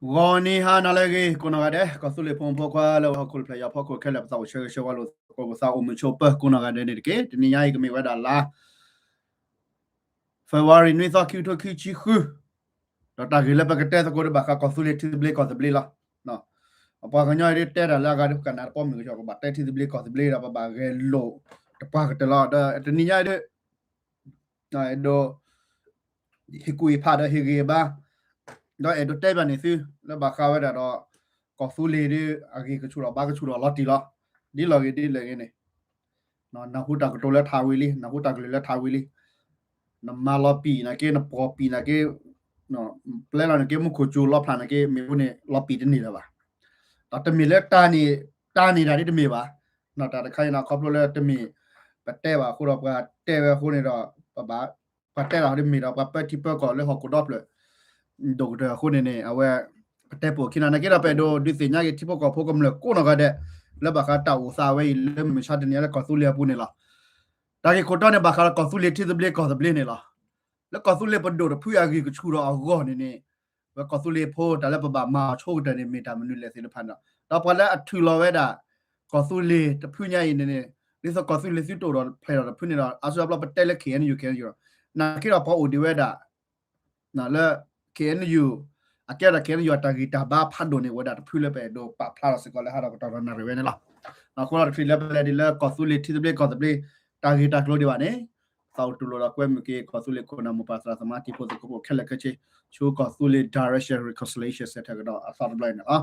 ဂီၤနံၤဟါနၤလၢအဂ့ၤ ကိးနီၢ်ဂၤဒဲး ကီၢ်သူလ့ၤဖိမုၣ်ဖိခွါလၢဟီၣ်ခိၣ်တဖျၢၣ်ညါဖီခိၣ်ခဲလၢာ် ပသးအိၣ်ဆၢဂ့ၤဆၢဝါလိာ်သကိး ပသးအိၣ်မုာ်ဆိးပၢၤကိးနီၢ်ဂၤဒဲးန့ၣ်တက့ၢ်. တနံၤညါအံၤကမ့ၢ်ဝဲဒၣ်လါ February နွံသီ ခံကထိခံဆံဃု, ဒီးတၢ်ဂ့ၢ်လၢပကတဲသကိးဒီးဘၣ်ဃးကီၢ်သူလ့ၤထံသဘျ့ကီၢ်သဘျ့လီၤ. ပှၤကညီအံၤဒ်တဲတၢ်လၢအဂၤဒီး ကနၣ်တပီမုၢ်ကဆှီ ကဘၣ်တဲထံသဘျ့ကီၢ်သဘျ့ဒီး ပဘၣ်ဂဲၤလိာ်တပှၢ်ကတၢၢ်လီၤ. ဒီးတနံၤညါအံၤဒ် အဲၣ်ဒိး ဟ့ၣ်ကူၣ်ဟ့ၣ်ဖးဒီးဟ့ၣ်ဂံၢ်ဟ့ၣ်ဘါ ဒီးအဲၣ်ဒိးတဲဘၣ်န့ၣ်သု လၢဘၣ်ဃးဝဲဒၣ်ဒီး ကီၢ်သူလ့ၤဒ်အဂ့ၢ်ကဆူၣ်ဒီးဘါကဆူၣ်ဒီးလီၤတံၢ်လီၤ. ဒ်လဲၣ်ဂ့ၤဒ်လဲၣ်ဂ့ၤန့ၣ် နၢ်ဟူတၢ်ကတိၤလၢထးဝံၤလံ, နၢ်ဟူတၢ်ကလုၢ်လၢထးဝံၤလံ, နမၤလီၤပံာ်နာ်က့ နပှီၢ်ပံာ်နာ်က့ ပျဲလီၤနာ်က့ မူခိၣ်စူၤလီၤဖျးနာ်က့ မ့ၢ်အဃိန့ၣ် လီၤပံာ်တန့ၢ်လၢၤဘၣ်. ဒီးတမ့ၢ်လၢတၢ်န့ၣ် တၢ်န့ၣ်ဒၣ်ဒ်တမ့ၢ်ဘၣ်. တၢ်တခါအံၤန့ၣ် ခီဖျိလၢတမ့ၢ် ပတဲဘၣ်အဃိဒီး ပှၤတဲဝဲအဃိန့ၣ်ဒီး ပဘၣ် ပှၤတဲတၢ်ဒ်မ့ၢ်ဒီး ပှၤပၢထံပၢကီၢ်လၢဟီၣ်ခိၣ်ဒီဖျၢၣ် ဒိၣ်ကတၢၢ်အဃိန့ၣ်န့ၣ် အဝဲ ပတဲပိာ်ခံနၤနာ်က့ဒီး ပအဲၣ်ဒိးဒုးသ့ၣ်ညါက့ၤထံဖိကီၢ်ဖိကမျၢၢ်ကိးနီၢ်ဂၤဒဲး လၢဘၣ်ဃးတၢ်အိၣ်သးဝဲအံၤလၢမုၢ်မဆါတနံၤညါလၢကီၢ်သူလ့ၤအပူၤန့ၣ်လီၤ. တၢ်ဂ့ၢ်ခိၣ်တီန့ၣ် ဘၣ်ဃးလၢကီၢ်သူလ့ၤထံသဘျ့ကီၢ်သဘျ့န့ၣ်လီၤ. လၢကီၢ်သူလ့ၤပဒိၣ်တဖုအဂ့ၢ်ကဆူၣ်ဒီးအဂီၢ်န့ၣ်န့ၣ် ဝဲကီၢ်သူလ့ၤဖိတၢ်လၢပဘၣ်မၤအီၤဆိကတၢၢ်န့ၣ် မ့ၢ်တၢ်မနုၤလဲၣ်သ့ၣ်တဖၣ်န့ၣ်လီၤ. ဒီးပှၤလၢအထုးလီၤဝဲဒၣ် ကီၢ်သူလ့ၤတဖုညါအံၤန့ၣ်န့ၣ် ဒ်သိးကီၢ်သူလ့ၤသုတအိၣ်ဒီးဖျဲၣ်ဒီးတဖုန့ၣ်ဒီး အါစုအါဘျီပတဲလၢ KNU KNU ဒီး နာ်က့ဒီးပှၤအိၣ်ဒံးဝဲဒၣ် လၢ KNU အကဲဝဲဒၣ် KNU အတၢ်ဂံၢ်တၢ်ဘါဖးဒိၣ်န့ၣ် အိၣ်ဝဲဒၣ်တဖုလၢပအဲၣ်ဒိးပာ်ဖျါထီၣ်စ့ၢ်ကီးလၢဟးဒီးကတီၢ်ဒီးနၣ်ရံၣ်ဝဲန့ၣ်လီၤ. အဃိဒီးတချုးလၢပလဲၤဒ်လၢကီၢ်သူလ့ၤထံသဘျ့ကီၢ်သဘျ့ တၢ်ဂ့ၢ်တၢ်ကျိၤဒံးဘၣ်န့ၣ် သးအိၣ်တူၢ်လိာ်ဒီးကွဲမုာ်က့ၤ ကီၢ်သူလ့ၤခိၣ်နၢ်မိၢ်ပၢ်သရၣ်သမါတံၤဖိသကိးဖိခဲလၢာ်ခဲဆ့ ဆူကီၢ်သူလ့ၤ Direction Reconciliation Center ကဒီးအသီတဘျီအံၤန့ၣ်လီၤ.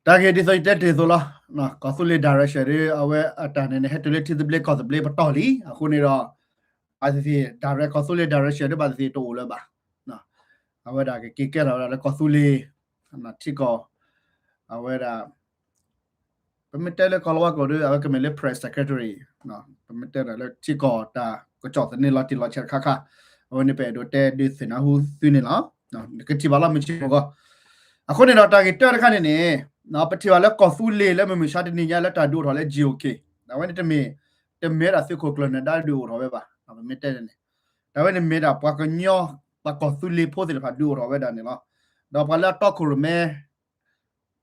တၢ်ဂ့ၢ်ဒ်သိးယတဲတ့ၢ်အသိးလီၤ. ကီၢ်သူလ့ၤ Direction ဒ်အဝဲအတၢ်န့ၣ်န့ၣ် ဟဲတုၤလၢထံသဘျ့ကီၢ်သဘျ့ပတီၢ်လံ. အဃိန့ၣ်ဒီး ဘၣ်သ့ၣ်သ့ၣ် Direct ကီၢ်သူလ့ၤ Direction ဒ်ဘၣ်သ့ၣ်သ့ၣ်တအိၣ်လၢၤဘၣ်. အဝဲဒၣ်ကက့ၤကဲထီၣ်ဝဲဒၣ်လၢကီၢ်သူလ့ၤ ထံကီၢ် အဝဲဒၣ် ပမ့ၢ်တဲလၢကီၢ်လီၤဝါကျိာ်ဒီး အဝဲကမ့ၢ်လၢ Press Secretary ပမ့ၢ်တဲဒၣ်လၢထံကီၢ်တၢ်ကစီၣ်သန့လီၤတံၢ်လီၤဆဲးတခါခါ, အဝဲန့ၣ်ပအဲၣ်ဒိးတဲဒုးသ့ၣ်နၢ်ဟူသုန့ၣ်လီၤ. နကထံၣ်ဘၣ်လီၤမုၢ်ဆ့ၣ်မုၢ်ဂီၤ. အဃိန့ၣ်ဒီးတၢ်ဂ့ၢ်တၢတခါန့ၣ်န့ၣ် ပထံၣ်ဘၣ်လၢကီၢ်သူလ့ၤလၢမုၢ်မဆါတနံၤညါလၢတၢ်ဒုးအိၣ်ထီၣ်လၢ GOK အဝဲန့ၣ်တမ့ၢ် တမ့ၢ်ဝဲဒၣ်သုးခိၣ်ကျၢၢ်နၢၤဒါဒုးအိၣ်ထီၣ်ဝဲဘၣ်. ပမ့ၢ်တဲန့ၣ် တၢ်ဝဲန့ၣ်မ့ၢ်ဒၣ်ပှၤကညီ ပှၤကီၢ်သူလ့ၤဖိသ့ၣ်တဖၣ်ဒုးအိၣ်ထီၣ်ဝဲဒၣ်န့ၣ်လီၤ. ဒီးပှၤလၢအတီခိၣ်ရိၣ်မဲ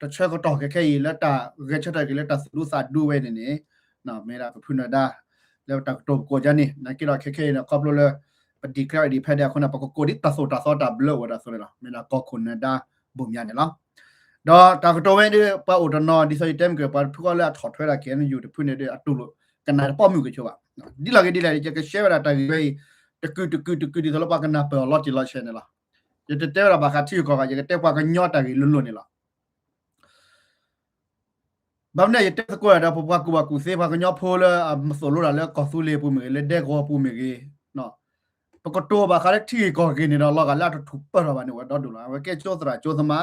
တဆၢကတီၢ်ခဲခဲအံၤ လၢတၢ်ဂဲၤဆၢထၢၣ်က့ၤလၢတၢ်သူၣ်ဒူသးဒူဝဲန့ၣ်န့ၣ် မ့ၢ်ဒၣ်ပဖုနၢၤဒါ လၢတၢ်ကတိၤပကိးယါန့ၣ် နာ်က့ဒီးခဲခဲအံၤန့ၣ် ခီဖျိလၢ ပ declare independent အဃိန့ၣ် ပကကိးဒ်တၢ်သိၣ်တၢ်သီတၢ်ဘျၢအိၣ်ဝဲဒၣ်အသိးန့ၣ်လီၤ. မ့ၢ်ဒၣ်ကီၢ်ခိၣ်နၢၤဒါဘိၣ်မၠါန့ၣ်လီၤ. ဒီးတၢ်ကတိၤဝဲဒၣ် ပှၤအိၣ်တနီၤ ဒ်သိးယတဲမ့ၢ်က့ၤ ပှၤတဖုဃီလၢအဆီၣ်ထွဲဒၣ် KNU တဖုန့ၣ်ဒီး အတူၢ်လိာ် ကနၣ်တပီၢ်မုၢ်ကဆိးဘၣ်. ဒ်လဲၣ်ဂ့ၤဒ်လဲၣ် ယကရှဲဝဲဒၣ်တၢ်ဂ့ၢ်ဝဲအံၤ တကုာ်တကုာ်တကုာ်ဒ်သိးလၢပှၤကနၢ်ပၢၢ်အီၤလီၤတံၢ်လီၤဆဲးန့ၣ်လီၤ. ယတတဲဝဲဒၣ်ဘၣ်ဃးထံဂုၤကီၢ်ဂၤ ယကတဲပှၤကညီတၢ်ဂ့ၢ်လိၤလိၤန့ၣ်လီၤ. ဘၣ်မနုၤယတဲသကိးဒီး ပပှၤကူၣ်ဘၣ်ကူၣ်သ့ ပှၤကညီဖိလၢအသိၣ်လိတၢ်လၢကီၢ်သူလ့ၤအပူၤမ့ၢ်ဂ့ၤ လၢဒဲကဝီၤပူၤမ့ၢ်ဂ့ၤ, ပကတိၤဘၣ်ဃးလၢထံဂ့ၢ်ကီၢ်ဂ့ၢ်န့ၣ်ဒီး လီၤဂာ်လၢအတထူၣ်ပၢၢ်ထီၣ်ဘၣ်န့ၣ် ဝဲဒီဒိၣ်လီၤ. အဝဲကဲကၠိသရၣ်ကၠိသမါ,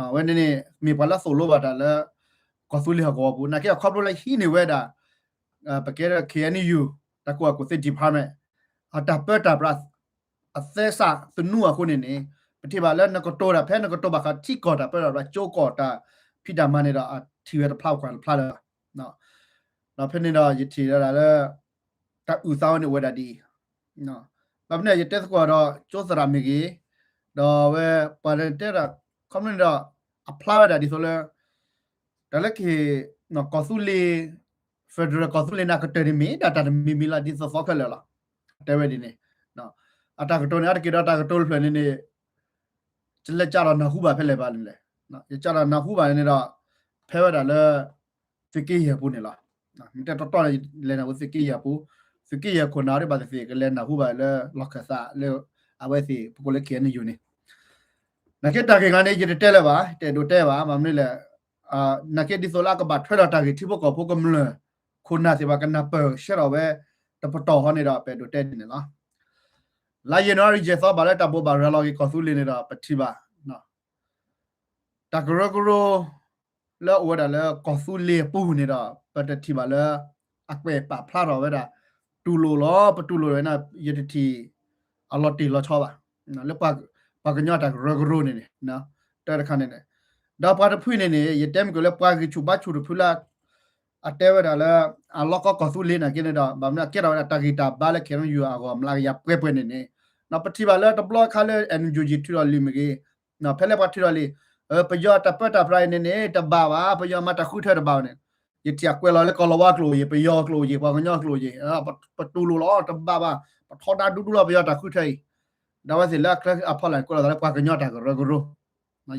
အဝဲန့ၣ်န့ၣ် မ့ၢ်ပှၤလၢသိၣ်လိဘၣ်တၢ်လၢ ကီၢ်သူလ့ၤဟီၣ်ကဝီၤပူၤ နာ်က့အခီဖျိလၢဟံးန့ၢ်ဝဲဒၣ် ပကဲဒၣ် KNU တၢ်ကူၣ်ဘၣ်ကူၣ်သ့ department အတၢ်ပၢတၢ်ပြး အသဲစးသနူအဃိန့ၣ်န့ၣ် ပထံၣ်ဘၣ်လၢနကတိၤတၢ်ဖဲနကတိၤဘၣ်ဃးထံကီၢ်တၢ်ပၢတၢ်ပြး ကၠိကီၢ်တၢ်ဖံးတၢ်မၤန့ၣ်ဒီး အထံၣ်ဝဲတဖျါကွၢ်တဖျါလၢၤဘၣ်. ဒီးဖဲန့ၣ်ဒီးယထံၣ်ဝဲဒၣ်လၢ တၢ်အုၣ်သးဝဲန့ၣ်အိၣ်ဝဲဒၣ်ဒ်အံၤ, ဘၣ်မနုၤယတဲသကိးဒီး ကၠိသရၣ်မ့ၢ်ဂ့ၤ, ဒီးဝဲပှၤတဲဒၣ် ခီဖျိန့ၣ်ဒီး အဖျါဝဲဒၣ်ဒ်သိးလၢ တၢ်လၢကဟ့ၣ် ကီၢ်သူလ့ၤ federal ကီၢ်သူလ့ၤန့ၣ် အကတၢၢ်န့ၣ်မ့ၢ်ဒၣ်တၢ်တမံၤမံၤလီၤ ဒ်သိးသိးခဲလၢာ်လီၤ. တဲဝဲဒ်န့ၣ် အတၢ်ကတိၤန့ၣ် အါတက့ၢ်ဒီးတၢ်ကတိၤတဖျၢၣ်န့ၣ်န့ၣ် လဲၤကဒီးနၢ်ဟူဘၣ်ဖဲလဲၣ်ဘၣ်န့ၣ်လဲၣ်, ယကဒီးနၢ်ဟူဘၣ်န့ၣ်ဒီး ဖဲဝဲဒၣ်လၢ သုးက့ယဲၢ်ပူၤန့ၣ်လီၤ. မ့ၢ်တဲတီတီန့ၣ် လဲၤနၢ်ဟူသုးက့ယဲၢ်ပူၤ, သုးက့ယဲၢ်ခိၣ်နၢ်ဒ်ဘၣ်သ့ၣ်သ့ၣ် ကလဲၤနၢ်ဟူဘၣ်လၢလီၢ်ခၢၣ်သးလၢ အဝဲသ့ၣ် ပကိးလၢ KNU န့ၣ် နာ်က့တၢ်ဂ့ၢ်ဂၤန့ၣ် ယတတဲလၢၤဘၣ်, တအဲၣ်ဒိးတဲဘၣ်, ဘၣ်မနုၤလဲၣ်, နာ်က့ဒ်သိးလၢအကဘၣ်ထွဲဒီးတၢ်ဂ့ၢ်ထံဖိကီၢ်ဖိကမျၢၢ် ခိၣ်နၢ်သ့ၣ်တဖၣ်ကနၢ်ပၢၢ်ဆှၢထီၣ်ဝဲ တပတီၢ်ဃီန့ၣ်ဒီး ပအဲၣ်ဒိးတဲဒ်န့ၣ်လီၤ. လါယနူၤအါရံၤယဲၢ်သီဘၣ်လၢတၢ်ဘိးဘၣ်ရၤလီၤက့ၤကီၢ်သူလ့ၤန့ၣ်ဒီး ပထံၣ်ဘၣ် တၢ်ကရၢကရိ လၢအအိၣ်ဝဲဒၣ်လၢကီၢ်သူလ့ၤအပူၤန့ၣ်ဒီး ပတထံၣ်ဘၣ်လၢ အကွဲးပာ်ဖျါထီၣ်ဝဲဒၣ် တူၢ်လိာ်လီၤ, ပတူၢ်လိာ်ဝဲန့ၣ် ယတထံၣ် အလီၤတံၢ်လီၤဆဲးဘၣ်, လၢ ပှၤကညီတၢ်ကရၢကရိန့ၣ်န့ၣ်, တၢတခါန့ၣ်န့ၣ်, ဒီးပှၤတဖုန့ၣ်န့ၣ် ယတဲမ့ၢ်က့ၤလၢပှၤဂံၢ်ဆူၣ်ဘါဆူၣ်တဖုလၢ အတဲဝဲဒၣ်လၢ အလီၢ်ကီၢ်ကီၢ်သူလ့ၤနာ်က့န့ၣ်ဒီး ဘၣ်မနုၤအကဲထီၣ်ဝဲဒၣ်တၢ်ဂံၢ်တၢ်ဘါလၢ KNU အဂီၢ် မျးကယၤပှဲၤပှဲၤန့ၣ်န့ၣ်, ပထံၣ်ဘၣ်လၢတဘျီခါလၢ NUG ထုးထီၣ်လံာ်မ့ၢ်ဂ့ၤ, ဖဲလၢပှၤထုးထီၣ်လံာ် ပယီၤတၢ်ပၢတၢ်ပြးအံၤန့ၣ်န့ၣ် တဘၣ်ဘၣ်, ပယီၤမၤတၢ်ဃုထၢတဘၣ်ဘၣ်န့ၣ်, ယထံၣ်အကွဲးလီၤလၢကီၢ်လီၤဝါကျိာ်ယံၤ, ပယီၤကျိာ်ယံၤ, ပှၤကညီကျိာ်ယံၤ, ပတူၢ်လိာ်လီၤ တဘၣ်ဘၣ်, ပထီဒါဒူဒူလီၤ ပယီၤတၢ်ဃုထၢအံၤ, ဒီးအဝဲသ့ၣ်လၢအချၢအဖီလာ်န့ၣ် ကွဲးလီၤသးလၢပှၤကညီတၢ်ကရၢကရိ,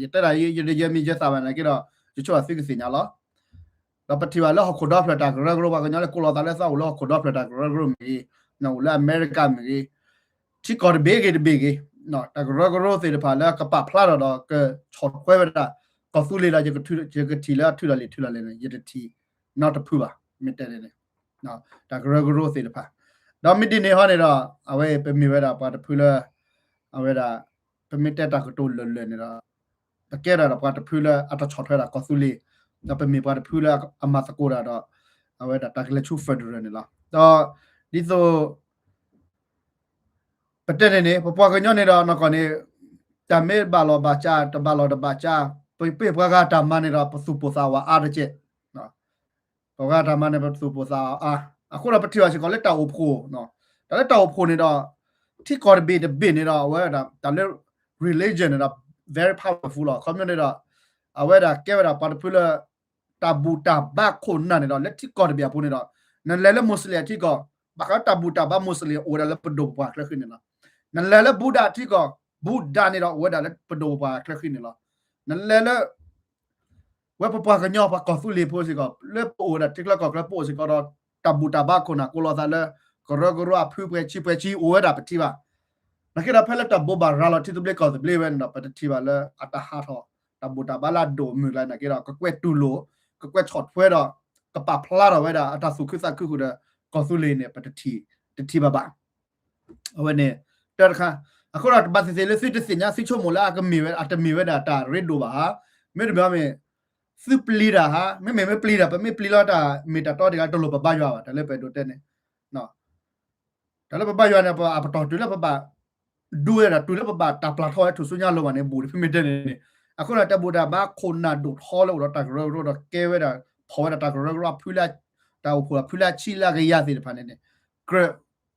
ယတဲဒၣ်ယဲမ့ၢ်ယဲသးဘၣ်န့ၣ်က့ဒီး ယဆိကမိၣ်သုကသ့ၣ်ညါလီၤ. ဒီးပထံၣ်ဘၣ်လၢဟီၣ်ခိၣ်ဒီဖျၢၣ်တၢ်ကရၢကရိ ပှၤကညီလၢကိးလီၤသးလၢသးအိၣ်လၢဟီၣ်ခိၣ်ဒီဖျၢၣ်တၢ်ကရၢကရိမ့ၢ်ဂ့ၤ, အိၣ်လၢအမဲရကၤမ့ၢ်ဂ့ၤ, ထံကီၢ်တဘ့ၣ်ဂ့ၤတဘ့ၣ်ဂ့ၤ, တၢ်ကရၢကရိသ့ၣ်တဖၣ်လၢကပာ်ဖျါထီၣ်ဒီးကဆီၣ်ထွဲဝဲဒၣ် ကီၢ်သူလ့ၤဒီး ယကထံၣ်လၢအထုးထီၣ်လံာ်ထုးထီၣ်လဲၣ်န့ၣ် ယတထံၣ်နီတဖုဘၣ်, မ့ၢ်တဲန့ၣ် တၢ်ကရၢကရိသ့ၣ်တဖၣ်, ဒီးမ့ၢ်ဒ်န့ၣ်ဟီန့ၣ်ဒီး အဝဲပမ့ၢ်ဝဲဒၣ်ပှၤတဖုလၢ အဝဲဒၣ် ပမ့ၢ်တဲတၢ်ကတိၤလၢာ်လၢာ်န့ၣ်ဒီး ပကဲဒၣ်ဒီးပှၤတဖုလၢအတဆီၣ်ထွဲဒၣ်ကီၢ်သူလ့ၤ, ဒီးပမ့ၢ်ပှၤတဖုလၢအမၤသကိးတၢ်ဒီး အဝဲဒၣ်တၢ်ကလဲၤဆူ federal န့ၣ်လီၤ. ဒီးဒ်သိး ပတဲန့ၣ်န့ၣ် ပပှၤကညီန့ၣ်ဒီးနီၢ်ကီၢ်န့ၣ် တၢ်မ့ၢ်ဘၣ်လီၤဘၣ်ကၢ် တဘၣ်လီၤတဘၣ်ကၢ်, ပပှၤဂၤတၢ်မၤန့ၣ်ဒီး ပသူၣ်ပိၢ်သးဝးအါတက့ၢ် ပှၤဂၤတၢ်မၤန့ၣ် ပသူၣ်ပိၢ်သးဝးအါ, အဃိဒီးပထံၣ်ဘၣ်စ့ၢ်ကီးလၢတၢ်အိၣ်ဖှိၣ်, တၢ်လၢတၢ်အိၣ်ဖှိၣ်န့ၣ်ဒီး ထံကီၢ်တဘ့ၣ်တဘ့ၣ်န့ၣ်ဒီး အဝဲဒၣ်တၢ်လၢ religion န့ၣ်ဒီး very powerful လီၤ. ခီပညီန့ၣ်ဒီး အဝဲဒၣ်ကဲဝဲဒၣ်ပှၤတဖုလၢ တၢ်ဘူၣ်တၢ်ဘါခိၣ်နၢ်န့ၣ်ဒီး လၢထံကီၢ်တဘ့ၣ်အပူၤန့ၣ်ဒီး နလဲၤလၢ Muslim အထံကီၢ် ဘၣ်ဃးတၢ်ဘူၣ်တၢ်ဘါ Muslim အိၣ်ဝဲဒၣ်လၢပဒိၣ်ပပှၢ်ချၢဃံန့ၣ်လီၤ. နလဲၤလၢ Buddha အထံကီၢ် Buddha န့ၣ်ဒီး အိၣ်ဝဲဒၣ်လၢပဒိၣ်ပပှၢ်ချၢဃံန့ၣ်လီၤ. နလဲၤလၢ ဝဲပပှၤကညီပှၤကီၢ်သူလ့ၤဖိစ့ၢ်ကီး လၢပအိၣ်ဝဲဒၣ်ထံချၢကီၢ်ချၢ ပအိၣ်စ့ၢ်ကီးဒီး တၢ်ဘူၣ်တၢ်ဘါခိၣ်နၢ် ကိးလီၤသးလၢ ကရၢကရိအဖုပှဲၤဆံပှဲၤဆံအိၣ်ဝဲဒၣ်ပထံၣ်ဘၣ်. နာ်က့ဒီးဖဲလၢတၢ်ဘိးဘၣ်ရၤလီၤထံသဘျ့ကီၢ်သဘျ့ဝဲန့ၣ်ဒီး ပတထံၣ်ဘၣ်လၢအတၢ်ဟးထီၣ် တၢ်ဘူၣ်တၢ်ဘါလၢအဒိၣ်မုၢ်လၢနာ်က့ဒီး ကကွဲးတူၢ်လိာ် ကကွဲးဆီၣ်ထွဲဒီး ကပာ်ဖျါထီၣ်ဝဲဒၣ်အတၢ်သူၣ်ခုသးခုဃုာ်ဒီး ကီၢ်သူလ့ၤန့ၣ် ပတထံၣ် တထံၣ်ဘၣ်ဘၣ်. အဝဲန့ၣ် တၢ်တခါ, အဃိဒီးတဘၣ်သ့ၣ်သ့ၣ်လၢသုတသ့ၣ်ညါ သုဆိကမိၣ်လၢအကမ့ၢ်ဝဲ အတမ့ၢ်ဝဲဒၣ်တၢ်ရ့ဒိၣ်ဘၣ်ဧါ, မ့တမ့ၢ်မ့ၢ် သုပျံၤတၢ်ဧါ, မ့မ့ၢ်မ့ၢ်ပျံၤတၢ် ပမ့ၢ်ပျံၤလီၤတၢ်မ့ၢ်တၢ်တီတဂၤ တလိၣ်ပဘါယွၤဘၣ်, တၢ်လၢပအဲၣ်ဒိးတဲန့ၣ် တၢ်လၢပဘါယွၤန့ၣ် အပတီၢ်တုၤလၢပဘၣ် ဒူဝဲဒၣ်တုၤလၢပဘၣ်တၢ်ပျၢ်ထီၣ်ဝဲထူၣ်စုညါလိၤဘၣ်န့ၣ် ဘူးတဖုမ့ၢ်တဲန့ၣ်န့ၣ်, အဃိဒီးတၢ်ဘူၣ်တၢ်ဘါခိၣ်နၢ်ဒိၣ်ထီလၢအိၣ်ဒီးတၢ်ကရၢကရိဒီးကဲဝဲဒၣ် ဖီၣ်ဝဲဒၣ်တၢ်ကရၢကရိအဖုလၢ တၢ်အိၣ်ဖှိၣ်အဖုလၢအဆံးလၢအကယၤသ့ၣ်တဖၣ်န့ၣ်န့ၣ် ကြၢး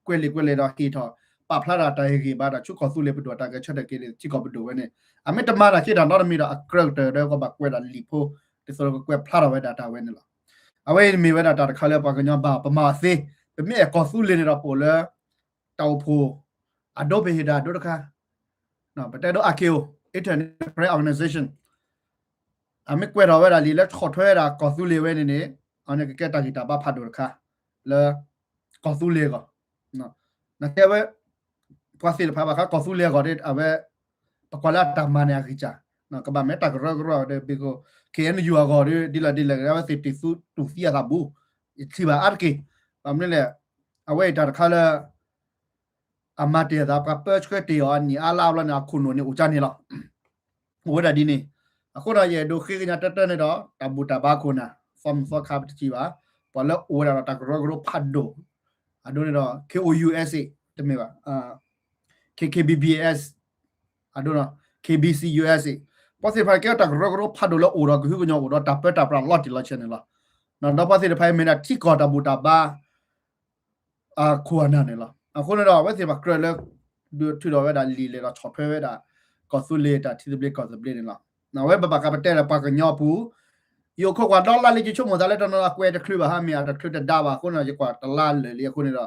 ကွဲးလံာ်ကွဲးလဲၢ်ဒီးဟ့ၣ်ထီၣ် ပာ်ဖျါဒၣ်တၢ်ဟ့ၣ်ဂံၢ်ဘါဒီးဆူကီၢ်သူလ့ၤပဒိၣ် တၢ်ကဆၢထၢၣ်က့ၤလံာ်ထံကီၢ်ပဒိၣ်ဝဲန့ၣ်, အမ့ၢ်တမၤတၢ်က့ၤတၢ်နီတမံၤဒီး အကြၢးကတၢၢ်ဒီးကဘၣ်ကွဲးဒၣ်လံာ်ဖိ ဒ်သိးကကွဲးဖျါထီၣ်ဝဲဒၣ်တၢ်ဝဲန့ၣ်လီၤ. အဝဲအံၤမ့ၢ်ဝဲဒၣ်တၢ်တခါလၢပှၤကညီဘၣ်ပမၤအီၤသ့, ပမ့ၢ်အဲၣ်ကီၢ်သူလ့ၤန့ၣ်ဒီးပအိၣ်လၢ တၢ်အိၣ်ဖှိၣ် အဒိပဟ့ၣ်ဒၣ်အဒိတခါ, ပတဲဒိ ICAO, International Crisis Organization အမ့ၢ်ကွဲးထီၣ်ဝဲဒၣ်လံာ်လၢဆီၣ်ထွဲဝဲဒၣ်ကီၢ်သူလ့ၤဝဲန့ၣ်န့ၣ်, အန့ၣ်ကကဲတၢ်ဂံၢ်တၢ်ဘါဖးဒိၣ်တခါ လၢ ကီၢ်သူလ့ၤအဂီၢ်, နာ်က့ဝဲ ပှၤသ့ၣ်တဖၣ်ဘၣ်ဃးကီၢ်သူလ့ၤအဂီၢ်ဒီး အဝဲ ပကွၢ်လၢအတၢ်မၤန့ၣ်အဂံၢ်စၢ်, ကဘၣ်မ့ၢ်တၢ်ကရၢကရိဒီး ဘ့ၣ်ကိ KNU အဂီၢ်ဒီး ဒ်လဲၣ်ဒ်လဲၣ် အဝဲသ့ၣ်တ့ၢ်သူတူၢ်သံအသးဘူး, ယထံၣ်ဘၣ်အါတက့ၢ်, ဘၣ်မနုၤလဲၣ်, အဝဲအံၤတၢ်တခါလၢ အမၤတ့ၢ်အသး ပှၤပၢဆှၢတ့ၢ်အီၤအနံၣ်အါလါအါဘျီန့ၣ် အခိၣ်နူာ်န့ၣ်အိၣ်ကၢ်န့ၣ်လီၤ. အိၣ်ဝဲဒၣ်ဒ်န့ၣ်, အဃိဒီးယအဲၣ်ဒိးဃ့ကညးတၢတၢန့ၣ်ဒီး တၢ်ဘူၣ်တၢ်ဘါခိၣ်နၢ် သီမုၢ်သီခါပတထံၣ်ဘၣ်, ပှၤလၢအိၣ်ဝဲဒၣ်ဒီးတၢ်ကရၢကရိဖးဒိၣ်, အဒိန့ၣ်ဒီး KOUSA တမ့ၢ်ဘၣ် KKBBS အဒိဒီး KBC USA, ပှၤသ့ၣ်တဖၣ်ကဲတၢ်ကရၢကရိဖးဒိၣ်လၢအိၣ်ဒီးကဟုကညီၤအိၣ်ဒီးတၢ်ပၢတၢ်ပြးလီၤတံၢ်လီၤဆဲးန့ၣ်လီၤ. ဒီးပှၤသ့ၣ်တဖၣ်အံၤမ့ၢ်ဒၣ်ထံကီၢ်တၢ်ဘူၣ်တၢ်ဘါ အခိၣ်အနၢ်န့ၣ်လီၤ. အဃိန့ၣ်ဒီး အဝဲသ့ၣ်တဖၣ်ကြၢးလၢ ဒုးထုးထီၣ်ဝဲဒၣ်လံာ်လဲၣ်ဒီးဆီၣ်ထွဲဝဲဒၣ် ကီၢ်သူလ့ၤတၢ်ထံသဘျ့ကီၢ်သဘျ့န့ၣ်လီၤ. အဝဲဘၣ်ဘၣ်ဃးပတဲဒီးပှၤကညီပူၤ ယအိၣ်ခိးကွၢ်ဒီလါလံ ယဆိကမိၣ်သးလၢတနီၤနီၤအကွဲးတချုးဘၣ်ဟါမ့ၢ်အတချုးတဒါဘၣ်အဃိန့ၣ်ဒီး ယကွၢ်တလါလၢာ်လံအဃိန့ၣ်ဒီး လံ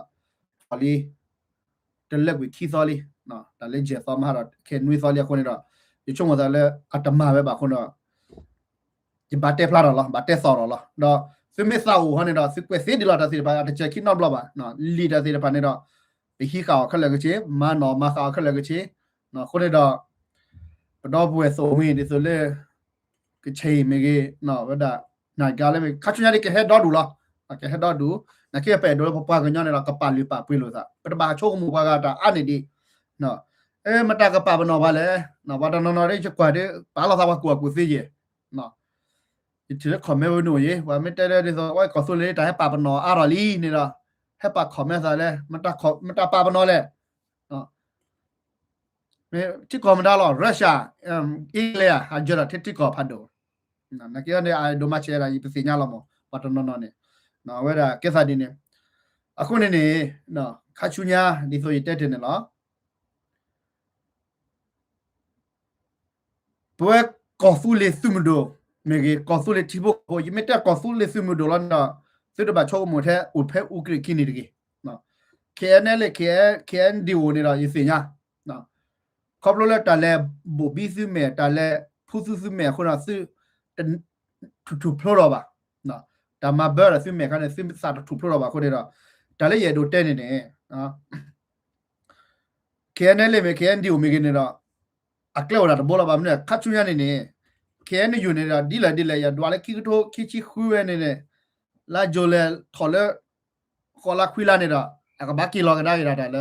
တလၢကွံာ်ခံသီလံ, တၢ်လၢယဲၢ်သီမဟါဒီးခဲနွံသီလံအဃိန့ၣ်ဒီး ယဆိကမိၣ်သးလၢအတမၤဝဲဘၣ်အဃိန့ၣ်ဒီး ယဘၣ်တဲဖျါထီၣ်လီၤ, ဘၣ်တဲသီၣ်ထီၣ်လီၤ. ဒီးသုမ့ၢ်သးအိၣ်ဟီန့ၣ်ဒီး သုကွဲးသ့ဒ်လီၤတၢ်သ့ၣ်တဖၣ် အတစဲၤခံနီတဘျီဘၣ်, လံာ်တၢ်သ့ၣ်တဖၣ်န့ၣ်ဒီး ပဟံးဃာ်အီၤခဲလၢာ်ကဆ့, မၤနီၣ်မၤဃာ်အီၤခဲလၢာ်ကဆ့, အဃိန့ၣ်ဒီး ပဒီပုၢ်ဝဲၢ်သိၣ်ဝံၤဒ်သိးလၢ ကဆဲးအံၤမ့ၢ်ဂ့ၤ, ဝဲဒၣ် နၤကါလၢမ့ၢ် ခါဆူညါဒ်ကဟဲဒီဒူၣ်လီၤ, ကဟဲဒီဒူၣ်, နာ်က့ပအဲၣ်ဒိးလၢပပှၤကညီန့ၣ်ဒီး ကပာ်လုၢ်ပာ်ပှ့ၤလိာ်သး, ပတဘၣ်ဆိကမိၣ်ပှၤဂၤတၢ်အါန့ၢ်ဒံး, မတၤကပာ်ပနီၣ်ပှၤလဲၣ်, ပှၤတနီၤနီၤဒ်ယကွၢ်ဒီး ပာ်လီၤသးပှၤကူၣ်ဘၣ်ကူၣ်သ့ယဲၢ် ယထံၣ်လၢ comment ဝဲနုာ်ယဲၢ်, ပှၤမ့ၢ်တဲလၢဒ်သိး ဝဲကီၢ်သူလ့ၤတၢ်ဟဲပာ်ပနီၣ်အါထီၣ်လံန့ၣ်ဒီး ဟဲပာ် comment သးလဲၣ်, မတၤပာ်ပနီၣ်လဲၣ်, ထံကီၢ်မတၤလီၤ Russia, England အယၢၤဒီးထံထံကီၢ်ဖးဒိၣ်, နာ်က့န့ၣ် အဒိးမၤဆဲးဒၣ် ယပသ့ၣ်ညါလီၤမး ပှၤတနီၤနီၤန့ၣ်, အဝဲဒၣ်ကဲသးဒ်န့ၣ်, အဃိန့ၣ်န့ၣ် ခါဆူညါ ဒ်သိးယတဲတ့ၢ်န့ၣ်လီၤ. ပဝဲကီၢ်သူလ့ၤသုးမုၢ်ဒိၣ်မ့ၢ်ဂ့ၤ, ကီၢ်သူလ့ၤထံဖိကီၢ်ဖိ, ယမ့ၢ်တဲကီၢ်သူလ့ၤသုးမုၢ်ဒိၣ်လီၤန့ၣ်ဒီး သုတဘၣ်ဆိကမိၣ်ထဲအိၣ်ဖဲအူကြ့ၢ်ခံန့ၣ်တဂ့ၤ. ခဲအံၤန့ၣ်လံ ခဲအံၤ ခဲအံၤဒံးအိၣ်န့ၣ်ဒီး ယသ့ၣ်ညါ ခီဖျိလၢတၢ်လဲၤဘိၣ်ဘံသုမဲာ်, တၢ်လဲၤဖူသုသုမဲာ်အဃိဒီး သုတထူၣ်ထူၣ်ဖျိထီၣ်ဘၣ်. တၢ်မၤဘၢဒီးသုမဲာ်ခါန့ၣ် သုသးတထူၣ်ဖျိထီၣ်ဘၣ်အဃိန့ၣ်ဒီး တၢ်လၢယအဲၣ်ဒိးတဲန့ၣ်န့ၣ် ခဲအံၤန့ၣ်လံမ့ၢ် ခဲအံၤဒံးအိၣ်မ့ၢ်ဂ့ၤန့ၣ်ဒီး အကျဲအိၣ်ဒၣ်တဘိလီၤ. ဘၣ်မနုၤလဲၣ် ခါဆူညါန့ၣ်န့ၣ် ခဲအံၤန့ၣ်ယိာ်န့ၣ်ဒီး ဒ်လဲၣ်ဒ်လဲၣ် ယဒွးလၢခံကထိခံဆံဃုဝဲန့ၣ်န့ၣ် လါယူၤလဲၤထီၣ်လၢ ဃိးလါခွံလါန့ၣ်ဒီး အကဘၣ်က့ၤလီၤကဒါက့ၤဒၣ်တၢ်လၢ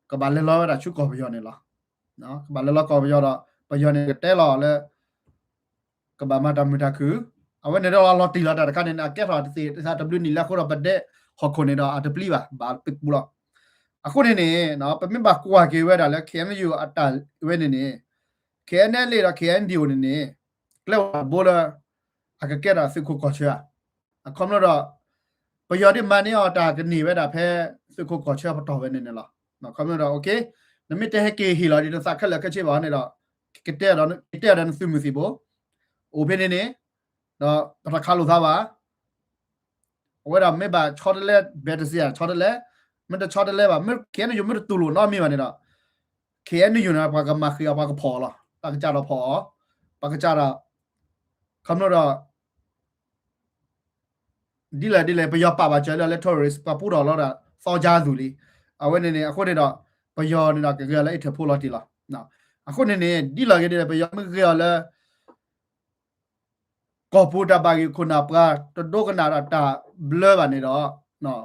ကဘၣ်လဲၤလီၤဝဲဒၣ်ဆူကီၢ်ပယီၤန့ၣ်လီၤ. ကဘၣ်လဲၤလီၤကီၢ်ပယီၤဒီး ပယီၤန့ၣ်ကတဲလီၤလၢ ကဘၣ်မၤတၢ်မုာ်တၢ်ခုၣ်, အဝဲန့ၣ်ဒီးလီၤတံၢ်လီၤတၢ်တခါန့ၣ် အကဲထီၣ်တသ့ၣ်တသးတဘျုးနံၣ်လၢအဃိဒီး ပဒဲဟီၣ်ခိၣ်န့ၣ်ဒီး အတပျံၤဘၣ် ဘၣ်ပပူၤလီၤ. အဃိန့ၣ်န့ၣ် ပမ့ၢ်ဘၣ်ကွၢ်က့ၤဝဲဒၣ်လၢ ခဲအံၤယူၤ အတၢ်ဝဲန့ၣ်န့ၣ် ခဲအံၤန့ၣ်လံဒီး ခဲအံၤဒံးအိၣ်န့ၣ်န့ၣ် ကျဲအိၣ်ဒၣ်တဘိလၢ အကကဲထီၣ်သုးခိၣ်ကီၢ်ဆၢဧါ. အခီဖျိဒီး ပယီၤဒ်မၤန့ၢ်အီၤတၢ်ကန့ၢ်ဝဲဒၣ်ဖဲသုးခိၣ်ကီၢ်ဆၢပတီၢ်ဝဲန့ၣ်န့ၣ်လီၤ. ခီဖျိဒီး နမ့ၢ်တဟဲက့ၤဟ့ၣ်လီၤဒ်နသးခဲလၢာ်ခဲဆ့ဘၣ်န့ၣ်ဒီး ကတဲဒီးနသုးမုၢ်သံၣ်ဘိ အိၣ်ဖဲန့ၣ်န့ၣ် ဒီးပတခးလိာ်သးဘၣ်. အဝဲဒၣ်မ့ၢ်ဘၣ်ဆီတလဲ ဘဲတစ့ၢ် ဆီတလဲ, မ့ၢ်တဆီတလဲဘၣ် ခဲအံၤယူၤမ့ၢ်တတူၢ်လိာ်နီတမံၤဘၣ်န့ၣ်ဒီး ခဲအံၤယူၤန့ၣ် ပှၤကမၤဃံးအီၤ ပှၤကဖီၣ်အီၤလီၤ. ပှၤကစၢ်ဒီးဖီၣ်အီၤ, ပှၤကစၢ်ဒီး ခီဖျိဒီး ဒ်လဲၣ်ဒ်လဲၣ် ပယီၤပာ်ဘၣ်စၢၤလၢ လၢ terrorist ပှၤပူထီၣ်လီၤဒီး သီကၠါသူၣ်လံ. အဝဲန့ၣ်န့ၣ် အဃိန့ၣ်ဒီး ပယီၤန့ၣ်ဒီးကဂဲၤအီၤလၢ interpol လီၤတံၢ်လီၤ. အဃိန့ၣ်န့ၣ် ဒ်လဲၣ်ဂ့ၤဒ်လဲၣ် ပယီၤမ့ၢ်ဂဲၤအီၤလၢ ကီၢ်ပူၤတၢ်ဘၣ်ဂ့ၢ်ခိၣ်နၢ် ပှၤတဒိကနၣ်ဒီးတၢ်ဘျၢဘၣ်န့ၣ်ဒီး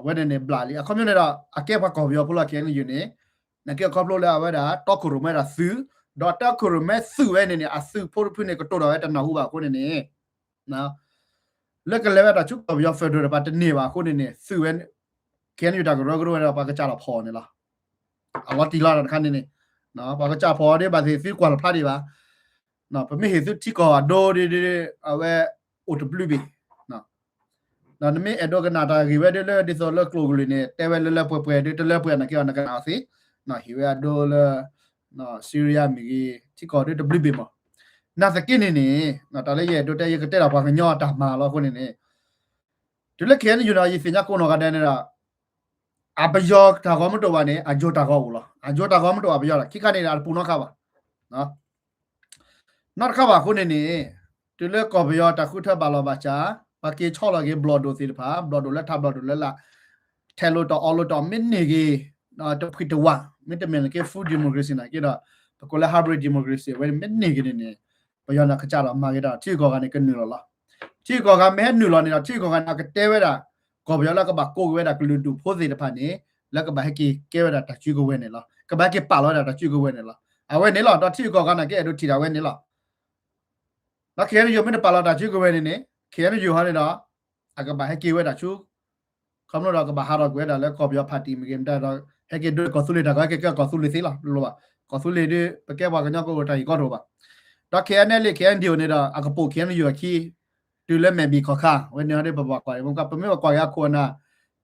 အဝဲန့ၣ်န့ၣ်ဘျးလံ. အခီပညီန့ၣ်ဒီး အကဲပှၤကီၢ်ပယီၤဖိလီၤ ခဲအံၤယူၤန့ၣ် နာ်က့အခီဖျိလၢအဝဲဒၣ် တီခိၣ်ရိၣ်မဲဒၣ်သုး, ဒီးတီခိၣ်ရိၣ်မဲသုးဝဲန့ၣ်န့ၣ် အသုးဖိတဖုန့ၣ် ကတိၤဒီးဝဲတနၢ်ဟူဘၣ်အဃိန့ၣ်န့ၣ် လၢကလဲၤဝဲဒၣ်ဆူကီၢ်ပယီၤ federal တဖၣ်တန့ၢ်ဘၣ်အဃိန့ၣ်န့ၣ် သုးဝဲ ခဲအံၤယူၤတၢ်ကရၢကရိဝဲဒၣ် ပှၤကစၢ်ဒီးဖီၣ်န့ၣ်လီၤ. အလီၤတံၢ်လီၤတၢ်တခါန့ၣ်န့ၣ် ပှၤကစၢ်ဖီၣ်အီၤဒ်ဘၣ်သ့ၣ်သ့ကွၢ်လီၤဖျါဒံးဘၣ်. ပမ့ၢ်ဟ့ၣ်သုထံကီၢ်အဒိဒ် အဝဲအိၣ်တဘျုးဘ့ၣ် ဒီးနမ့ၢ်အဲၣ်ဒိးကနၣ်တၢ်ဂ့ၢ်ဝဲဒ်လၢ ဒ်သိးလၢကျိၤကလုာ်န့ၣ် တဲဝဲလၢလၢပှဲၤပှဲၤဒ်တလၢပှဲၤနာ်က့အီၤ နကနၣ်အီၤသ့, ဟ့ၣ်ဝဲအဒိလၢ Syria မ့ၢ်ဂ့ၤ ထံကီၢ်ဒ်တဘျုးဘ့ၣ်မး. နာ်သက့န့ၣ်န့ၣ် တၢ်လၢယအဲၣ်ဒိးတဲ ယကတဲဒၣ်ပှၤကညီအတၢ်မၤလီၤအဃိန့ၣ်န့ၣ် တုၤလၢခဲအံၤယူၤန့ၣ် ယသ့ၣ်ညါကိးနီၢ်ဂၤဒဲးန့ၣ်ဒီး အပယီၤတၢ်ဂီၤမ့ၢ်တအိၣ်ဘၣ်န့ၣ် အယိၤတၢ်ဂီၤအိၣ်လီၤ. အယိၤတၢ်ဂီၤမ့ၢ်တအိၣ်ဘၣ် ပယီၤတၢ် ခံခါန့ၣ် အတပူၤနီတခါဘၣ်. နီတခါဘၣ်အဃိန့ၣ်န့ၣ် တုၤလၢကီၢ်ပယီၤတၢ်ဃုထၢဘၣ်လီၤဘၣ်စး ပှၤက့ၤဆီလီၤက့ၤဘျီၣ်ဒိၣ်သ့ၣ်တဖၣ် ဘျီၣ်ဒိၣ်လၢထးဘျီၣ်ဒိၣ်လၢလာ် ထဲးလိာ်တီၢ်အီလိာ်တီၢ် မ့ၢ်န့ၢ်က့ၤ တဖှံတဝး မ့တမ့ၢ်လၢက့ၤ full democracy နာ်က့ဒီး ပကိးလၢ hybrid democracy အဝဲန့ၣ်မ့ၢ်န့ၢ်က့ၤန့ၣ်န့ၣ် ပယီၤန့ၣ်ကစၢ်ဒီးမၤက့ၤတၢ် ထံဂုၤကီၢ်ဂၤန့ၣ် ကနုာ်လီၤလီၤ. ထံဂုၤကီၢ်ဂၤမ့ၢ်ဟဲနုာ်လီၤန့ၣ်ဒီး ထံဂုၤကီၢ်ဂၤန့ၣ် အကတဲဝဲဒၣ် ကီၢ်ပယီၤလၢကဘၣ်ကိးက့ၤဝဲဒၣ်ကလုာ်ဒူၣ်ဖိသ့ၣ်တဖၣ်န့ၣ် လၢကဘၣ်ဟဲက့ၤကဲဝဲဒၣ်တၢ်စုကဝဲၤန့ၣ်လီၤ. ကဘၣ်ဟဲက့ၤပာ်လီၤဝဲဒၣ်တၢ်စုကဝဲၤန့ၣ်လီၤ. အဝဲန့ၣ်လီၤ ဒီးထံဂုၤကီၢ်ဂၤန့ၣ် ကအဲၣ်ဒိးထံၣ်ဒၣ်ဝဲန့ၣ်လီၤ. ဒီး ခဲအံၤယူၤ မ့ၢ်တပာ်လီၤတၢ်စုကဝဲၤန့ၣ်န့ၣ် ခဲအံၤယူၤဟီန့ၣ်ဒီး အကဘၣ်ဟဲက့ၤဝဲဒၣ်ဆူ ခီဖျိဒီးကဘၣ်ဟးထီၣ်ကွံာ်ဝဲဒၣ်လၢကီၢ်ပယီၤ party မ့ၢ်ဂ့ၤ မတၤဒီး ဟဲက့ၤဒိကီၢ်သူလ့ၤတၢ်ကီ ဟဲက့ၤကဲကီၢ်သူလ့ၤသ့လီၤ တလိၣ်ဘၣ်. ကီၢ်သူလ့ၤဒ် ပကဲပှၤကညီကအိၣ်တၢ်ဂ့ၢ်ကီတအိၣ်ဘၣ်. ဒီး ခဲအံၤန့ၣ်လံ ခဲအံၤဒံးအိၣ်န့ၣ်ဒီး အကပိာ် ခဲအံၤယူၤ အခံ တုၤလၢမဲာ်ဘံၣ်ခီၣ်ခါ ဝဲန့ၣ်ဟီဒ်ပဘၣ်ကွၢ် ပမ့ၢ်ဘၣ်ကွၢ်က့ၤအခိၣ်အနၢ်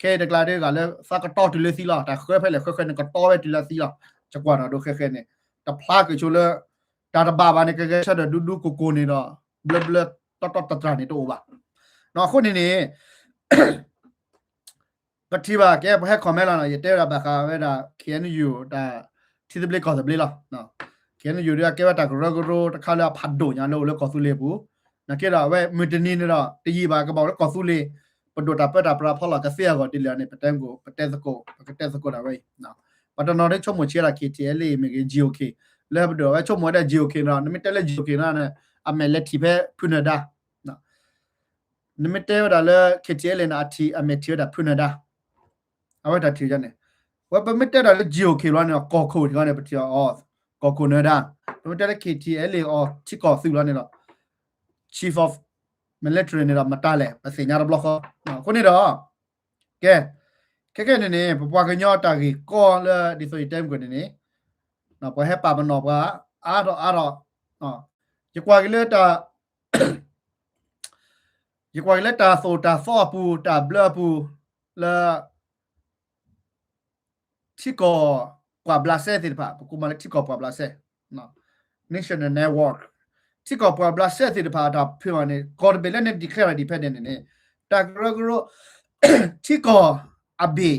ခဲအံၤတကျါဒ်ဂၤလၢသးကတီတုၤလၢသံလီၤ. တၢ်ဃၢဖဲလဲၣ်ဃၢဃၢန့ၣ် ကတီဝဲတုၤလၢသံလီၤ. ယကွၢ်ဒီးဒိဃဲဃဲန့ၣ် တဖျါက့ၤဆိလၢ တၢ်တဘၣ်ဘၣ်န့ၣ် ကဂဲၤဆၢထၢၣ်ဒူဒူကိၢ်ကိၢ်န့ၣ်ဒီး ဘျၢဘျၢတီတီတတြၢ်န့ၣ်တအိၣ်ဘၣ်. အဃိန့ၣ်န့ၣ် ပထံၣ်ဘၣ်ကဲ ပဟဲ comment လီၤနီၤ ယတဲဝဲဒၣ်ဘၣ်ဃးဝဲဒၣ် ခဲအံၤယူၤ တၢ်ထံသဘျ့ကီၢ်သဘျ့လီၤ. ခဲအံၤယူၤ ဒ်အကဲဝဲတၢ်ကရၢကရိတခါလၢအဖးဒိၣ်ညါလၢအိၣ်လၢကီၢ်သူလ့ၤအပူၤ နာ်က့ဒီး အဝဲမုၢ်တနံၤန့ၣ်ဒီး တယံာ်ဘၣ်ကဘၣ်အိၣ်လၢကီၢ်သူလ့ၤ ပဒိၣ်တၢ်ပၢတၢ်ပြးဖီလာ်ကသ့အဂီၢ်ဒ်လဲၣ်န့ၣ် ပတဲကိး ပတဲသကိး ပကတဲသကိးဒၣ်ဝဲအံၤ ပှၤတနီၤဒ်ဆိကမိၣ်ဆံးဒၣ် KTLA မ့ၢ်ဂ့ၤ GOK လၢပဒိၣ် အဝဲဆိကမိၣ်ဝဲဒၣ် GOK န့ၣ်ဒီး နမ့ၢ်တဲလၢ GOK န့ၣ် အမဲာ်လဲၤထံၣ်ဖဲဖုနၢၤဒါ နမ့ၢ်တဲဝဲဒၣ်လၢ KTLA န့ၣ် အထံၣ် အမဲာ်ထံၣ်ဝဲဒၣ်ဖုနၢၤဒါ အဝဲတၢ်ထံၣ်န့ၣ် ဝဲပမ့ၢ်တဲဒၣ်လၢ GOK လီၤန့ၣ် ကီၢ်ခိၣ်န့ၣ် ပထံၣ်အီၤ ကီၢ်ခိၣ်နၢၤဒါ ပမ့ၢ်တဲလၢ KTLA အီၤ ထံကီၢ်သုးလီၤန့ၣ်ဒီး Chief of Military န့ၣ်ဒီး မတၤလဲၣ် ပသ့ၣ်ညါတဘျီဃီ အဃိန့ၣ်ဒီး ကဲ ခဲကဲန့ၣ်န့ၣ် ပပှၤကညီတၢ်ဂ့ၢ်ကီလၢ ဒ်သိးယတဲမုၢ်ကွံာ်န့ၣ်န့ၣ် ပှၤဟဲပာ်ပနီၣ်ပှၤ အါထီၣ်အါထီၣ် ယကွၢ်က့ၤလၢတၢ် ယကွၢ်က့ၤလၢတၢ်သိၣ်တၢ်သီအပူၤ တၢ်ဘျၢအပူၤ လၢ ထံကီၢ်ပှာ်ဘျးစဲသ့ၣ်တဖၣ် ပကိးမးလၢထံကီၢ်ပှာ်ဘျးစဲ National Network ထံကီၢ်ပှၤဘျးစဲသ့ၣ်တဖၣ်အတၢ်ဖုးဘၣ်န့ၣ် ကီၢ်တဘ့ၣ်လၢန့ၣ် declare ဒံးဖဲဒဲးန့ၣ်န့ၣ် တၢ်ကရၢကရိ ထံကီၢ်အဘ့ၣ်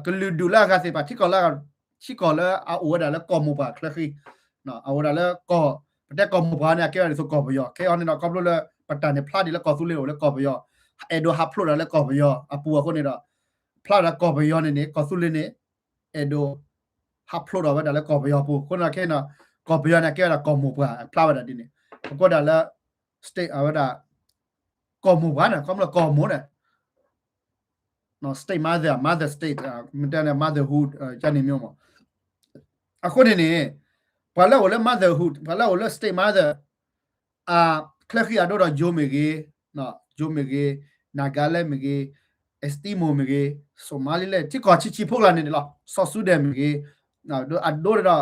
ကလုာ်ဒူၣ်လၢအဂၤသ့ၣ်တဖၣ် ထံကီၢ်လၢ ထံကီၢ်လၢအအိၣ်ဝဲဒၣ်လၢကီၢ်မိၢ်ပှၢ်ချၢဃံ အအိၣ်ဝဲဒၣ်လၢကီၢ် ပတဲကီၢ်မိၢ်ပှၢ်န့ၣ် အကဲဝဲဒၣ်ဒ်သိးကီၢ်ပယီၤ ခဲအံၤန့ၣ်ဒီး ခီဖျိလၢပတၢ်န့ၣ်ဖျါဒံးလၢကီၢ်သူလ့ၤအိၣ်လၢကီၢ်ပယီၤ အဲၣ်ဒိးဟးဖျိးတၢ်လၢကီၢ်ပယီၤအပူၤအဃိန့ၣ်ဒီး ဖျါဝဲဒၣ်ကီၢ်ပယီၤန့ၣ်န့ၣ် ကီၢ်သူလ့ၤန့ၣ် အဲၣ်ဒိး ဟးဖျိးထီၣ်ဝဲဒၣ်လၢကီၢ်ပယီၤပူၤ အဃိန့ၣ်ခဲအံၤန့ၣ် ကီၢ်ပယီၤန့ၣ် အကဲဝဲဒၣ်ကီၢ်မိၢ်ပှၢ်ဖျါဝဲဒၣ်ဒ်န့ၣ် အဃိဒၣ်လၢ state အဝဲဒၣ် ကီၢ်မိၢ်ပှၢ်န့ၣ် ခီဖျိကီၢ်မိၢ်န့ၣ် state mother mother state မ့ၢ်တဲန့ၣ် motherhood ကန့ၣ်မ့ၢ်မး အဃိန့ၣ်န့ၣ် ပှၤလၢအိၣ်လၢ motherhood ပှၤလၢအိၣ်လၢ state mother အချၢဃံအဒိဒီး ယိၤမ့ၢ်ဂ့ၤ, ယိၤမ့ၢ်ဂ့ၤ, နၤကၤလဲၣ်မ့ၢ်ဂ့ၤ, Eskimo မ့ၢ်ဂ့ၤ, Somaliland ထံကီၢ်ဆံးဆံးဖိကျါန့ၣ်န့ၣ်လီၤ. South Sudan မ့ၢ်ဂ့ၤ, အဒိဒီး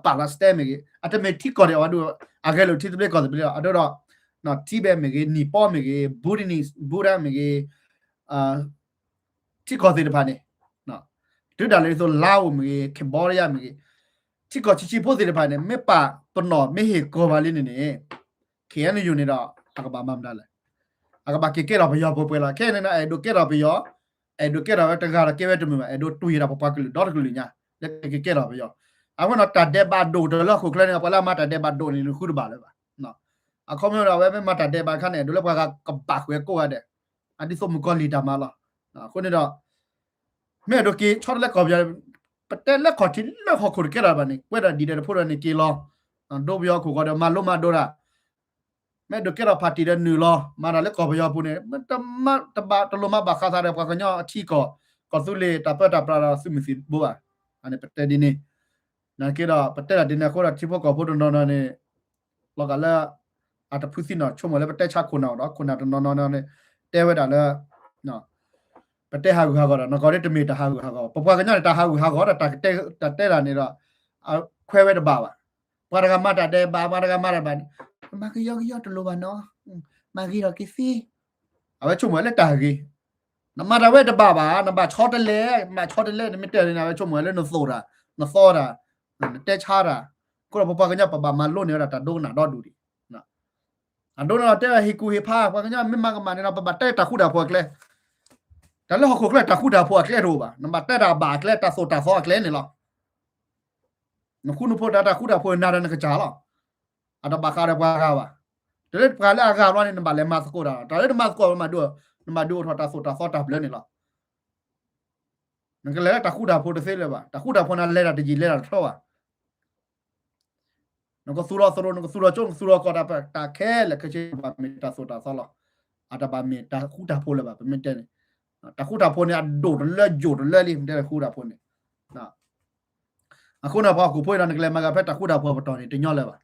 Palestine မ့ၢ်ဂ့ၤ, အတမ့ၢ်ထံကီၢ်ဒံးအဝဲဒၣ် အဂဲၤလိာ်ထံသဘျ့ကီၢ်သဘျ့လီၤ. အဒိဒီး Tibet မ့ၢ်ဂ့ၤ, Nepal မ့ၢ်ဂ့ၤ, Bhutanese Buddha မ့ၢ်ဂ့ၤ ထံကီၢ်သ့ၣ်တဖၣ်န့ၣ် တုၤဒၣ်လဲာ်ဒ်သိး Laos မ့ၢ်ဂ့ၤ, Cambodia မ့ၢ်ဂ့ၤ, ထံကီၢ်ဆံးဆံးဖိသ့ၣ်တဖၣ်န့ၣ် မ့ၢ်ပာ်ပနီၣ်မ့ၢ်ဟ့ၣ်ကီၤဘၣ်လံန့ၣ်န့ၣ် KNU န့ၣ်ဒီး အကဘၣ်မၤမတၤလဲၣ်. အကဘၣ်က့ၤကဲထီၣ်ပယီၤပှဲၤပှဲၤလီၤ. ခဲအံၤန့ၣ်ဒီး အဲၣ်ဒိးကဲထီၣ်ပယီၤ, အဲၣ်ဒိးကဲထီၣ်ဝဲတဂၤဒီးကဲဝဲတမုာ်ဘၣ်, အဲၣ်ဒိးတွံၢ်တၢ်ပပှၤကလုာ်ဒီတကလုာ်ညါ လၢကကဲထီၣ်ပယီၤ. အဝဲန့ၣ်တၢ်ဒဲးဘးဒိၣ်တလၢဟီၣ်ခိၣ်ချၢန့ၣ် ပှၤလၢအမၤတၢ်ဒဲးဘးဒိၣ်န့ၣ် နဃုတဘၣ်လၢၤဘၣ်. အခီပညီဒီး အဝဲမ့ၢ်မၤတၢ်ဒဲးဘးတခါန့ၣ် အဲၣ်ဒိးလၢပှၤဂၤကဘၣ်ဃုာ်ကိးဂၤဒဲး အဒ်သိးမုၣ်ကီၤလံၢ်တၢ်မၤလီၤ. အဃိန့ၣ်ဒီး မ့ၢ်အဲၣ်ဒိးက့ၤဆီတလဲကီၢ်ပယီၤ, ပတဲလၢခီၣ်ထံးလၢဟီၣ်ခိၣ်တကဲထီၣ်ဘၣ်န့ၣ် ကွဲးတၢ်ဒ်ဒီးတဖိဒီးန့ၣ်က့ၤလီၤ. ဒိပယီၤခိၣ်ဃီဒီးမၤလိမၤဒိးတၢ်, မ့ၢ်အဲၣ်ဒိးကဲထီၣ် party ဒီးနုာ်လီၤ မၤတၢ်လၢကီၢ်ပယီၤပူၤန့ၣ် တလိၣ်မၤဘၣ်ဃးသးဒီးပှၤကညီအထံအကီၢ်, ကီၢ်သူလ့ၤတၢ်ပၢတၢ်ပြးဒီးသုးမုၢ်သံၣ်ဘိဘၣ်. အန့ၣ်ပတဲဒ်န့ၣ်, နာ်က့ဒီး ပတဲဒၣ်ဒ်န့ၣ်အဃိဒီး ထံဖိကီၢ်ဖိတနီၤနီၤန့ၣ် လီၤဂာ်လၢ အတဖုသံနီၤ ဆိကမိၣ်လၢပတဲဆါခိၣ်နၢ်အီၤဒီး ခိၣ်နၢ်တနီၤနီၤန့ၣ် တဲဝဲဒၣ်လၢ ပတဲဟးဂူာ်ဟးဂီၤဒီး နကီၢ်ဒ်တမ့ၢ်တၢ်ဟးဂူာ်ဟးဂီၤဘၣ်. ပပှၤကညီန့ၣ် တၢ်ဟးဂူာ်ဟးဂီၤဒီး တၢ်တဲတၢ်န့ၣ်ဒီး ခွဲးဝဲတဘၣ်ဘၣ်. ပှၤတဂၤမၤတၢ်ဒဲးဘး ပှၤတဂၤမၤတၢ်ဘၣ်န့ၣ် မၤကယီကယီတလိၣ်ဘၣ်နီၤ, မၤဂ့ၤထီၣ်က့ၤသ့. အဝဲဆိကမိၣ်လၢတၢ်ဂ့ၤ, နမၤတၢ်ဝဲတဘၣ်ဘၣ်, နဘၣ်ဆီတလဲ, နဘၣ်ဆီတလဲ နမ့ၢ်တဲန့ၣ် အဝဲဆိကမိၣ်လၢနသိၣ်တၢ်, နသီတၢ်, နတဲဆါတၢ်, အဃိဒီးပပှၤကညီပဘၣ်မၤလိန့ၢ်ဝဲဒၣ်တၢ်ဒိကနၣ်ဒီဒူၣ်ဒံး. အဒိန့ၣ်ဒီးတဲဝဲဟ့ၣ်ကူၣ်ဟ့ၣ်ဖး ပှၤကညီမ့ၢ်မၤကမၣ်န့ၣ်ဒီး ပဘၣ်တဲတၢ်ဃူတၢ်ဖိးအကျဲ, တၢ်လၢဟီၣ်ခိၣ်ချၢတၢ်ဃူတၢ်ဖိးအကျဲတအိၣ်ဘၣ်, နဘၣ်တဲတၢ်ဘၣ်အကျဲ တၢ်သိၣ်တၢ်သီအကျဲန့ၣ်လီၤ. နဃူနဖိးတၢ်တၢ်ဃူတၢ်ဖိးနၤဒီးနကစၢ်လီၤ. အတဘၣ်ဃးဒီးပှၤဂၤဘၣ်. တၢ်လၢပှၤလၢအဂၤဘျီန့ၣ် နဘၣ်လဲၤမၤသကိးတၢ်လီၤ. တၢ်လၢနမၤသကိး နမၤဒုး, နမၤဒုးအိၣ်ထီၣ်တၢ်သိၣ်တၢ်သီတၢ်ဘျၢန့ၣ်လီၤ. နကလဲၤလၢတၢ်ဃူတၢ်ဖိးတသ့လၢၤဘၣ်. တၢ်ဃူတၢ်ဖိးန့ၣ် လဲၤတၢ်တယံာ်လဲၤတၢ်တထီဘၣ်. နကသူၣ်လီၤသရိာ် နကသူၣ်လီၤကၠိ နကသူၣ်လီၤကီၢ် တၢ်ခဲလၢာ်ခဲဆ့ ဘၣ်မ့ၢ်တၢ်သိၣ်တၢ်သီလီၤ. အတဘၣ်မ့ၢ်တၢ်ဃူတၢ်ဖိးလၢၤဘၣ် ပမ့ၢ်တဲန့ၣ်. တၢ်ဃူတၢ်ဖိးန့ၣ် အဒိၣ်တလၢယိာ်တလၢလံ မ့ၢ်တဲဃူတၢ်ဖိးန့ၣ်. အဃိန့ၣ် ပှၤဟီၣ်ခိၣ်ဖိအံၤဒီး နကလဲၤမၤဂၤဖဲတၢ်ဃူတၢ်ဖိးပတီၢ်န့ၣ် တညီလၢၤဘၣ်.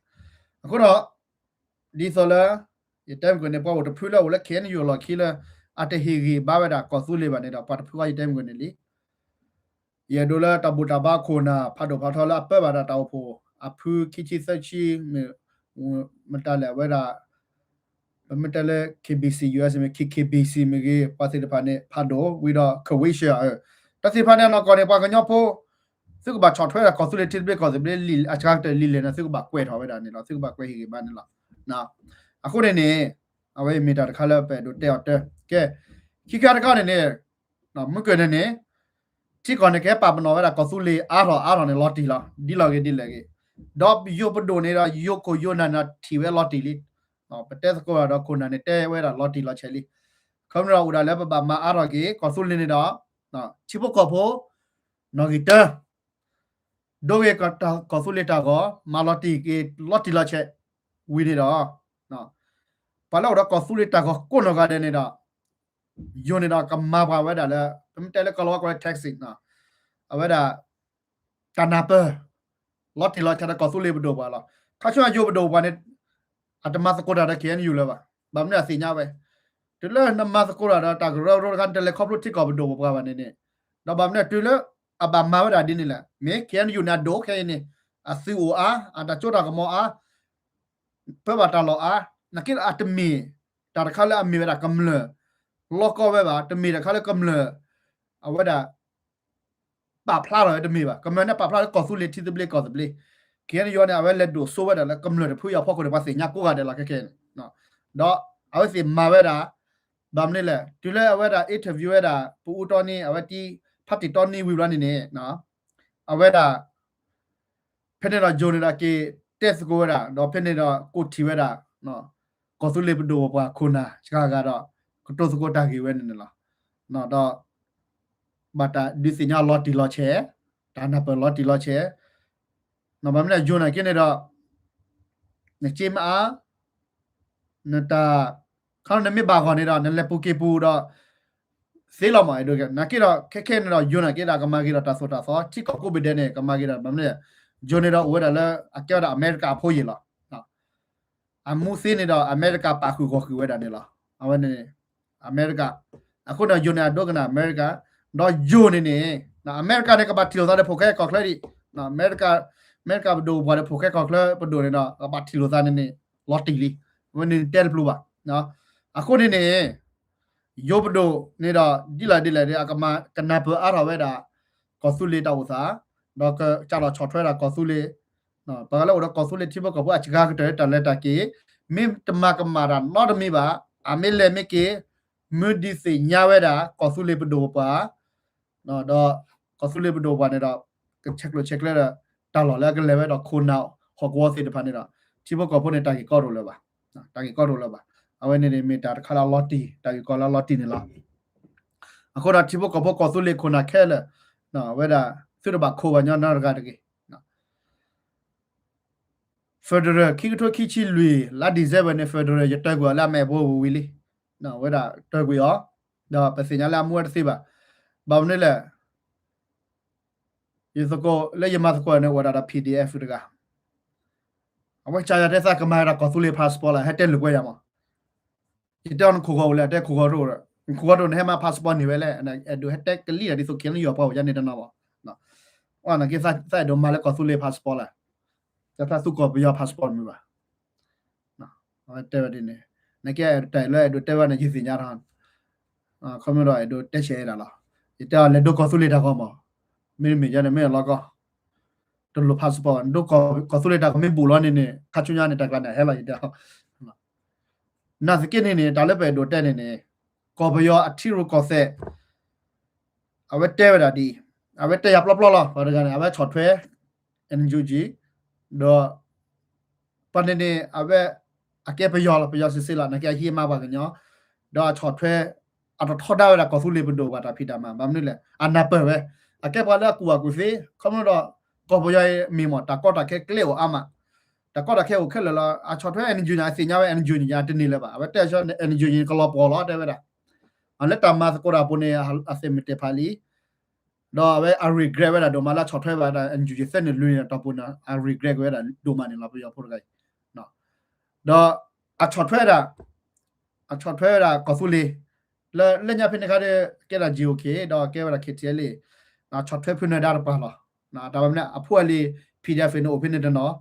အဃိဒီး ဒ်သိးလၢ ယတဲမုၢ်ကန့ၣ် ပှၤအိၣ်တဖုလၢအိၣ်လၢ KNU အလီၢ်ခံလၢ အတဟ့ၣ်ဂံၢ်ဘါဝဲဒၣ်ကီၢ်သူလ့ၤဘၣ်န့ၣ်ဒီး ပှၤတဖုဃီယတဲမုၢ်ကန့ၣ်လံ. ယအဲၣ်ဒိးလၢတၢ်ဘူၣ်တၢ်ဘါခိၣ်နၢ် ဖးဒိၣ်ဖးထီလၢအပၢဘၣ်ဒၣ်တၢ်အိၣ်ဖှိၣ် အဖုခံဆံသၢဆံ မ့ၢ် မတၤလဲၣ်ဝဲဒၣ် ပမ့ၢ်တဲလၢ KBC US မ့ၢ် KKBC မ့ၢ်ဂ့ၤ ပှၤသ့ၣ်တဖၣ်န့ၣ် ဖးဒိၣ် ဝံၤဒီး Croatia တၢ်သ့ၣ်တဖၣ်န့ၣ် အနီၢ်ကီၢ်န့ၣ် ပှၤကညီဖိ သုကဘၣ်ဆီၣ်ထွဲဒၣ်ကီၢ်သူလ့ၤထံသဘျ့ကီၢ်သဘျ့ အစှၤကတၢၢ်လံာ်လဲၢ်န့ၣ် သုကဘၣ်ကွဲးထီၣ်ဝဲဒၣ်န့ၣ်လီၤ. သုကဘၣ်ကွဲးဟ့ၣ်ဂံၢ်ဘါန့ၣ်လီၤ. အဃိန့ၣ်န့ၣ် အဝဲအံၤမ့ၢ်တၢ်တခါလၢပအဲၣ်ဒိးတဲအီၤတၢ် ကဲ ခံခါတခါန့ၣ်န့ၣ် မုၢ်ကၢၢ်န့ၣ်န့ၣ် ထံကီၢ်န့ၣ် ကဟဲပာ်ပနီၣ်ဝဲဒၣ်ကီၢ်သူလ့ၤအါထီၣ်အါထီၣ်န့ၣ် လီၤတံၢ်လီၤ ဒ်လီၤဂ့ၤဒ်လဲၣ်ဂ့ၤ, ဒီးယိၤပဒိၣ်န့ၣ်ဒီး ယိၤခိၣ်ယိၤနၢ်န့ၣ် ထံၣ်ဝဲလီၤတံၢ်လံ. ပတဲသကိးဒီးခိၣ်နၢ်န့ၣ် တဲဝဲဒၣ်လီၤတံၢ်လီၤဆဲးလံ. ခီဖျိဒီးအိၣ်ဒၣ်လၢပဘၣ်မၤအါထီၣ်က့ၤ ကီၢ်သူလ့ၤန့ၣ်ဒီး ထံဖိကီၢ်ဖိ နီၣ်ဂံၢ်တၢ ဒိဂ့ၤကီၢ်သူလ့ၤတၢ်ဂီၤ မၤလီၤတံၢ်က့ၤ လီၤတံၢ်လီၤဆဲး ဝံၤန့ၣ်ဒီး ပှၤလၢအိၣ်ဒီးကီၢ်သူလ့ၤတၢ်ဂီၤကိးနီၢ်ဂၤဒဲးန့ၣ်ဒီး ယိၤန့ၣ်ဒီးကမၤပှၤဝဲဒၣ်လၢ ပမ့ၢ်တဲလၢကီၢ်လီၤဝါကိးလၢ taxi အဝဲဒၣ် တၢ်နၢ်ပၢၢ် လီၤတံၢ်လီၤဆဲးဒီးကီၢ်သူလ့ၤပဒိၣ်ပှၤလီၤ. ခါဆူညါယိၤပဒိၣ်ပှၤန့ၣ် အတမၤသကိးတၢ်ဒီး KNU လၢၤဘၣ်. ဘၣ်မနုၤအသ့ၣ်ညါဝဲ တုၤလၢနမၤသကိးတၢ်ဒီးတၢ်ကရၢကရိတခါ နတလဲၤခီဖျိထံကီၢ်ပဒိၣ်ပပှၤဘၣ်န့ၣ်န့ၣ်, ဒီးဘၣ်မနုၤတုၤလၢ အဘၣ်မၤဝဲဒၣ်ဒ်န့ၣ်လဲၣ်, မ့ၢ် KNU န့ၣ် အဒိၣ်ခဲအံၤန့ၣ် အသုးအိၣ်အါ, အတၢ်စိတၢ်ကမီၤအါ, ပၢဘၣ်တၢ်လီၢ်အါ, နာ်က့အတမ့ၢ် တၢ်တခါလၢအမ့ၢ်ဝဲဒၣ်ကမျၢၢ် လီၢ်ကီဝဲဘၣ်, တမ့ၢ်တၢ်တခါလၢကမျၢၢ် အဝဲဒၣ် ပာ်ဖျါထီၣ်ဝဲတမ့ၢ်ဘၣ်. ကမျၢၢ်န့ၣ်ပာ်ဖျါလၢကီၢ်သူလ့ၤထံသဘျ့ကီၢ်သဘျ့, KNU န့ၣ် အဝဲလဲၤဒိၣ်စိဝဲဒၣ်လၢကမျၢၢ်တဖုအံၤအဖီခိၣ်န့ၣ် ပှၤသ့ၣ်ညါကိးဂၤဒဲးလီၤခဲခဲန့ၣ်, ဒီးအဝဲသ့ၣ်မၤဝဲဒၣ် ဘၣ်မနုၤလဲၣ် တုၤလၢအဝဲဒၣ် interview ဝဲဒၣ် ပအူတီနံ အဝဲတံ ဖါတံၢ်တီနံဝံၤဘျီန့ၣ်န့ၣ် အဝဲဒၣ် ဖဲန့ၣ်ဒီး Joe န့ၣ်ဒီးက့ၤတဲသကိးဝဲဒၣ် ဒီးဖဲန့ၣ်ဒီးကိးထံၣ်ဝဲဒၣ် ကီၢ်သူလ့ၤပဒိၣ်ပပှၢ်ခိၣ်နၢ်စှၤဂၤဒီး ကတိၤသကိးတၢ်ဂ့ၢ်ဝဲန့ၣ်န့ၣ်လီၤ. ဒီး ဘၣ်တၢ်ဒုးသ့ၣ်ညါလီၤတံၢ်လီၤဆဲး, တၢ်နၢ်ပၢၢ်လီၤတံၢ်လီၤဆဲး, ဘၣ်မနုၤလဲၣ် Joe န့ၣ်က့န့ၣ်ဒီး နစ့မ့ၢ်အါ နတၢ် ခီနမ့ၢ်ဘၣ်ဂီၢ်န့ၣ်ဒီး နလဲၤပူၤက့ၤပူၤဒီး သ့လီၤမး အဲၣ်ဒိးက့ၤ နာ်က့ဒီး ခဲခဲန့ၣ်ဒီး Joe န့ၣ်က့ဒီး ကမၤဂ့ၤဒီးတၢ်သိၣ်တၢ်သီ ထံကီၢ်ကိးဘ့ၣ်ဒဲးန့ၣ် ကမၤဂ့ၤဒီး ဘၣ်မနုၤလဲၣ် Joe န့ၣ်ဒီးအိၣ်ဝဲဒၣ်လၢ အကဲဝဲဒၣ်အမဲရကၤအဖိယံာ်လီၤ. အမူသ့န့ၣ်ဒီး အမဲရကၤပာ်ဃုာ်ဂီၢ်ဃုာ်ဝဲဒၣ်န့ၣ်လီၤ. အဝဲန့ၣ် အမဲရကၤ အဃိန့ၣ် Joe န့ၣ် အဒိကနၣ်အမဲရကၤ ဒီး Joe န့ၣ်န့ၣ် အမဲရကၤန့ၣ် ကဘၣ်ထံၣ်လိာ်သးဒီးဖိၣ်ဃဲကီၢ်ချၢဒံး အမဲရကၤ အမဲရကၤပဒိၣ်ပပှၢ်ဒီးဖိၣ်ဃဲကီၢ်ချၢပဒိၣ်န့ၣ်ဒီး ကဘၣ်ထံၣ်လိာ်သးန့ၣ်န့ၣ် လီၤတံၢ်လံ. အဝဲန့ၣ်တဲတပျိဘၣ်. အဃိန့ၣ်န့ၣ် ယိၤပဒိၣ်န့ၣ်ဒီး ဒ်လဲၣ်ဒ်လဲၣ်ဒီး အကမၤကနၢ်ပၢၢ်အါထီၣ်ဝဲဒၣ် ကီၢ်သူလ့ၤတၢ်အိၣ်သး ဒီးကစးထီၣ်ဆီၣ်ထွဲဒၣ်ကီၢ်သူလ့ၤ ပှၤလၢအိၣ်ဒီးကီၢ်သူလ့ၤထံဖိကီၢ်ဖိအစှၤကတၢၢ်တၢ်လဲၤတၢ်က့ၤ မ့ၢ်တမၤကမၣ်တၢ်နီတမံၤဘၣ် အမ့ၢ်လဲၤမ့ၢ်က့ၤ မ့ၢ်ဒုးသ့ၣ်ညါဝဲဒၣ် ကီၢ်သူလ့ၤပဒိၣ်ပပှၢ် ဒီးကီၢ်သူလ့ၤပဒိၣ်ပပှၢ်န့ၣ်ဒီး ကဆဲးကျိးဆဲးကျၢဒီး တၢ်လီၢ်လၢအကလဲၤဝဲဒီးခိၣ်နၢ်ဟီၣ်ကဝီၤသ့ၣ်တဖၣ်န့ၣ်ဒီး ထံဖိကီၢ်ဖိန့ၣ် တၢ်ဂ့ၢ်ကီတအိၣ်လၢၤဘၣ်. တၢ်ဂ့ၢ်ကီတအိၣ်လၢၤဘၣ်. အဝဲန့ၣ်န့ၣ်မ့ၢ်တၢ်တခါလၢအလီၤတံၢ် တၢ်ဂ့ၢ်ကီလၢအလီၤတံၢ်န့ၣ်လီၤ. အဃိဒီးထံဖိကီၢ်ဖိကီၢ်သူလ့ၤခိၣ်နၢ်ခဲလၢာ် ဝဲဒၣ် သုတဘၣ်ခိးဘၣ်ညီနီတဂၤတဂ့ၤ. federal ခံကထိခံဆံလွံၢ် လါ December န့ၣ် federal ယတၢၢ်ကွံာ်အီၤလၢအမဲာ်ဘိဝံၤလံ. ဝဲဒၣ်တၢၢ်ကွံာ်အီၤ ဒီးပသ့ၣ်ညါလၢအမူဝဲတသ့ဘၣ်. ဘၣ်မနုၤလဲၣ် ယသကိးလၢယမၤသကိးန့ၣ် အိၣ်ဝဲဒၣ်ဒီး PDF တဂၤ အဝဲကစၢ်ယွၤတဲသးကမၤဝဲဒၣ်ကီၢ်သူလ့ၤ passport လၢ ဟဲတဲလိာ်ကွဲယၤမး. ယတဲအီၤနခိၣ်ဂီၤအိၣ်လဲၣ် တဲခိၣ်ဂီၤတအိၣ်ဒီး နခိၣ်ဂီၤတအိၣ်န့ၣ် ဟဲမၤ passport န့ၢ်ဝဲလဲၣ် အဲၣ်ဒိးဟဲတဲကလံၣ်ဒ်သိး KNU ယီၤပှၤအိၣ်ယါန့ၣ်တနီၤဘၣ်. အီၤနက့ သးအဲၣ်ဒိးမၤလၢကီၢ်သူလ့ၤ passport လၢ တၢ်သးသူကီၢ်ပယီၤ passport မ့ၢ်ဘၣ် အဝဲတဲဝဲဒ်န့ၣ် နကဲတၢ်လၢအဲၣ်ဒိးတဲဝဲန့ၣ် ယသ့ၣ်ညါထီၣ် ခီမ့ၢ်ဒီးအဲၣ်ဒိးတဲဆဲးဒၣ်လီၤ. ယတဲအီၤလဲၤဒိကီၢ်သူလ့ၤတၢ်ဂီၤမး မ့တမ့ၢ်ယါန့ၣ် မ့ၢ်အလီၢ်ကီၢ် တလိၣ် passport ဘၣ် နဒိကီၢ်သူလ့ၤတၢ်ဂီၤမ့ၢ်ဘူးလီၤန့ၣ်န့ၣ် ခါဆူညါန့ၣ် တၢ်ကျါန့ၣ် အဟဲလီၤယတဲအီၤ နာ်သက့န့ၣ်န့ၣ် တၢ်လၢပအဲၣ်ဒိးတဲန့ၣ်န့ၣ် ကီၢ်ပယီၤအထံရူၢ်ကီၢ်သဲး အဝဲတဲဝဲဒၣ်ဒ်အံၤ, အဝဲတဲယၤပျီပျီလီၤ. ပှၤတဂၤန့ၣ် အဝဲဆီၣ်ထွဲ NUG ဒီး ပှၤန့ၣ်န့ၣ် အဝဲ အကဲပယီၤလီၤ, ပယီၤစံးစ့လီၤ, နာ်က့အဟံးအမါပှၤကညီ, ဒီးအဆီၣ်ထွဲ အတထီဒါဝဲဒၣ်ကီၢ်သူလ့ၤပဒိၣ်ပပှၢ်တၢ်ဖံးတၢ်မၤ, ဘၣ်မနုၤလဲၣ်, အနၢ်ပၢၢ်ဝဲ, အကဲပှၤလၢအကူၣ်ဘၣ်ကူၣ်သ့, ခီဖျိဒီး ကီၢ်ပယီၤအံၤမ့ၢ်မး တၢ်ကီတၢ်ခဲကျဲအိၣ်အါမး, တၢ်ကီတၢ်ခဲအိၣ်ခဲလၢာ်လီၤ. အဆီၣ်ထွဲ NUG န့ၣ် အသ့ၣ်ညါဝဲ NUG န့ၣ် တန့ၢ်လၢၤဘၣ်, အဝဲတဲဆၢ NUG န့ၣ် ကလီၤပှီၢ်လီၤ တဲဝဲဒၣ် လၢတၢ်မၤသကိးတၢ်အပူၤန့ၣ် အသ့ၣ်မတၤတဖၣ်လံ, ဒီးအဝဲအ regret ဝဲဒၣ်ဒိၣ်မးလၢအဆီၣ်ထွဲဘၣ်ဒၣ် NUG သၢနံၣ်လွံၢ်နံၣ်အတီၢ်ပူၤန့ၣ် အ regret ဝဲဒၣ်ဒိၣ်မးန့ၣ်လီၤ ပယီၤဖိတဂၤအံၤ, ဒီးအဆီၣ်ထွဲဒၣ်, အဆီၣ်ထွဲဝဲဒၣ်ကီၢ်သူလ့ၤ, လၢလၢညါဖဲန့ၣ်ခါဒီး ကဲဒၣ် GOK ဒီးကဲဝဲဒၣ် KTLA, ဆီၣ်ထွဲဖုနၢၤဒါတပှၤလီၤ, တၢ်ဘၣ်မနုၤ အဖိအလံၤ PDF န့ၣ်အိၣ်ဖဲန့ၣ်တနီၤ,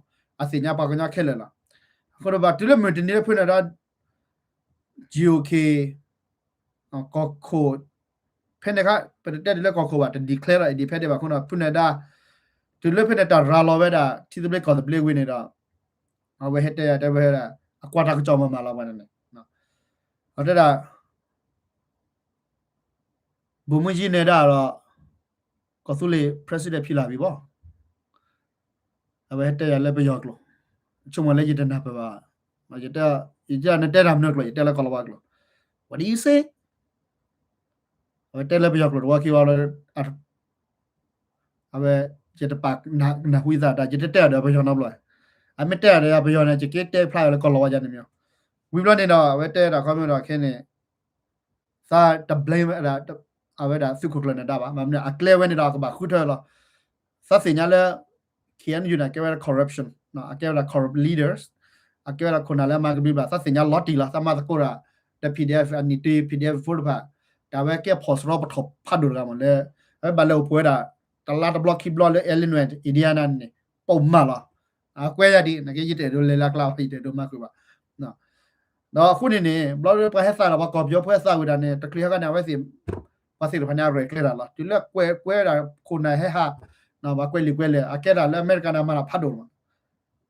အသ့ၣ်ညါပှၤကညီခဲလၢာ်လီၤ. အဃိဒီးဘၣ်တုၤလၢမုၢ်တနံၤလၢဖုနၢၤဒါ GOK ကီၢ်ခိၣ်, ဖဲန့ၣ်ခါ ပတတဲဒ်လၢကီၢ်ခိၣ်ဘၣ်, တ declare လီၤ independent ဘၣ်အဃိန့ၣ် ဖုနၢၤဒါ, တုၤလၢဖဲန့ၣ်တၢ်ရၤလီၤဝဲဒၣ် ထံသဘျ့ကီၢ်သဘျ့ဝံၤန့ၣ်ဒီး အဝဲဟဲတဲယၤတဲဝဲဒၣ် အကွၢ်တၢ်ကစီၣ်မၤမၤလီၤပှၤန့ၣ်, အတဲဒၣ် ဗိုလ်မှူးကြီး နၢၤဒါဒီး ကီၢ်သူလ့ၤ president ဖံလၢ်ဘံဘီ အဝဲဟဲတဲယၤလၢပယီၤကျိာ်, ဆိကမိၣ်လၢယတနၢ်ပၢၢ်ဘၣ်, ယတဲ ယတဲနတဲတၢ်မနုၤကျိာ်, ယတဲလၢကီၢ်လီၤဝါကျိာ်, What do you say? အဝဲတဲလၢပယီၤကျိာ်တဝီခံဝီလၢ အဝဲ ယတပာ်နၢ်ဟူသးတၢ်, ယတတဲအီၤဒီးပယီၤနီတဘျီ, အမ့ၢ်တဲအီၤဒီးပယီၤန့ၣ် ယက့တဲဖျါအီၤလၢကီၢ်လီၤဝါယါန့ၣ်မ့ၢ်, ဝံၤဘျီန့ၣ်ဒီး အဝဲတဲဒၣ်ခီမ့ၢ်ဒီးခဲန့ၣ် သးတ blame ဝဲဒၣ် အဝဲဒၣ်သုးခိၣ်ကျၢၢ်နၢၤဒါဘၣ်, မ့ၢ်မနုၤ အကျဲဝဲန့ၣ်ဒီးအကဘၣ်ဃုထၢလီၤ. သးသ့ၣ်ညါလၢ KNU န့ၣ် အကဲဝဲဒၣ် corruption, အကဲဝဲဒၣ် corrupt leaders, အကဲဝဲဒၣ်ခိၣ်နၢ်လၢအမၤကဘျံးဘၣ်, သးသ့ၣ်ညါလီၤတံၢ်လီၤ, သးမၤသကိးတၢ် ဒီး PDF အနံၣ်တ့ PDF ဖိတဖၣ်, တၢ်ဝဲကဲဖီၣ်စရီပထီၣ်ဖးဒိၣ်တဂၤမးလၢ အဝဲဘၣ်လဲၤအိၣ်ဖှိၣ်ဝဲဒၣ် တလါတဘျီခံဘျီလၢ Illinois Indiana န့ၣ် ပိာ်မၢ်လီၤ. အကွဲယါဒ် နာ်က့ယတအဲၣ်ဒိးလဲၤလၢအကျါ ယတအဲၣ်ဒိးမၤဃုာ်ဘၣ် ဒီးအဃိန့ၣ်န့ၣ် ဘျီပှၤဟဲသးဒီးပှၤကီၢ်ပယီၤဖိဟဲသးဝံၤဒၣ်န့ၣ် တချုးဟဲခါန့ၣ် အဝဲသ့ၣ် ပှၤသ့ၣ်တဖၣ်န့ၣ် အရဲၣ်ကျဲၤတၢ်လီၤ. တုၤလၢကွဲးကွဲးဒၣ်ခိၣ်နၢ်ဟဲဟး ပှၤကွဲးလံာ်ကွဲးလဲၢ် အကဲဒၣ်လၢအမဲရကၤန့ၣ် အမၤတၢ်ဖးဒိၣ်လီၤ.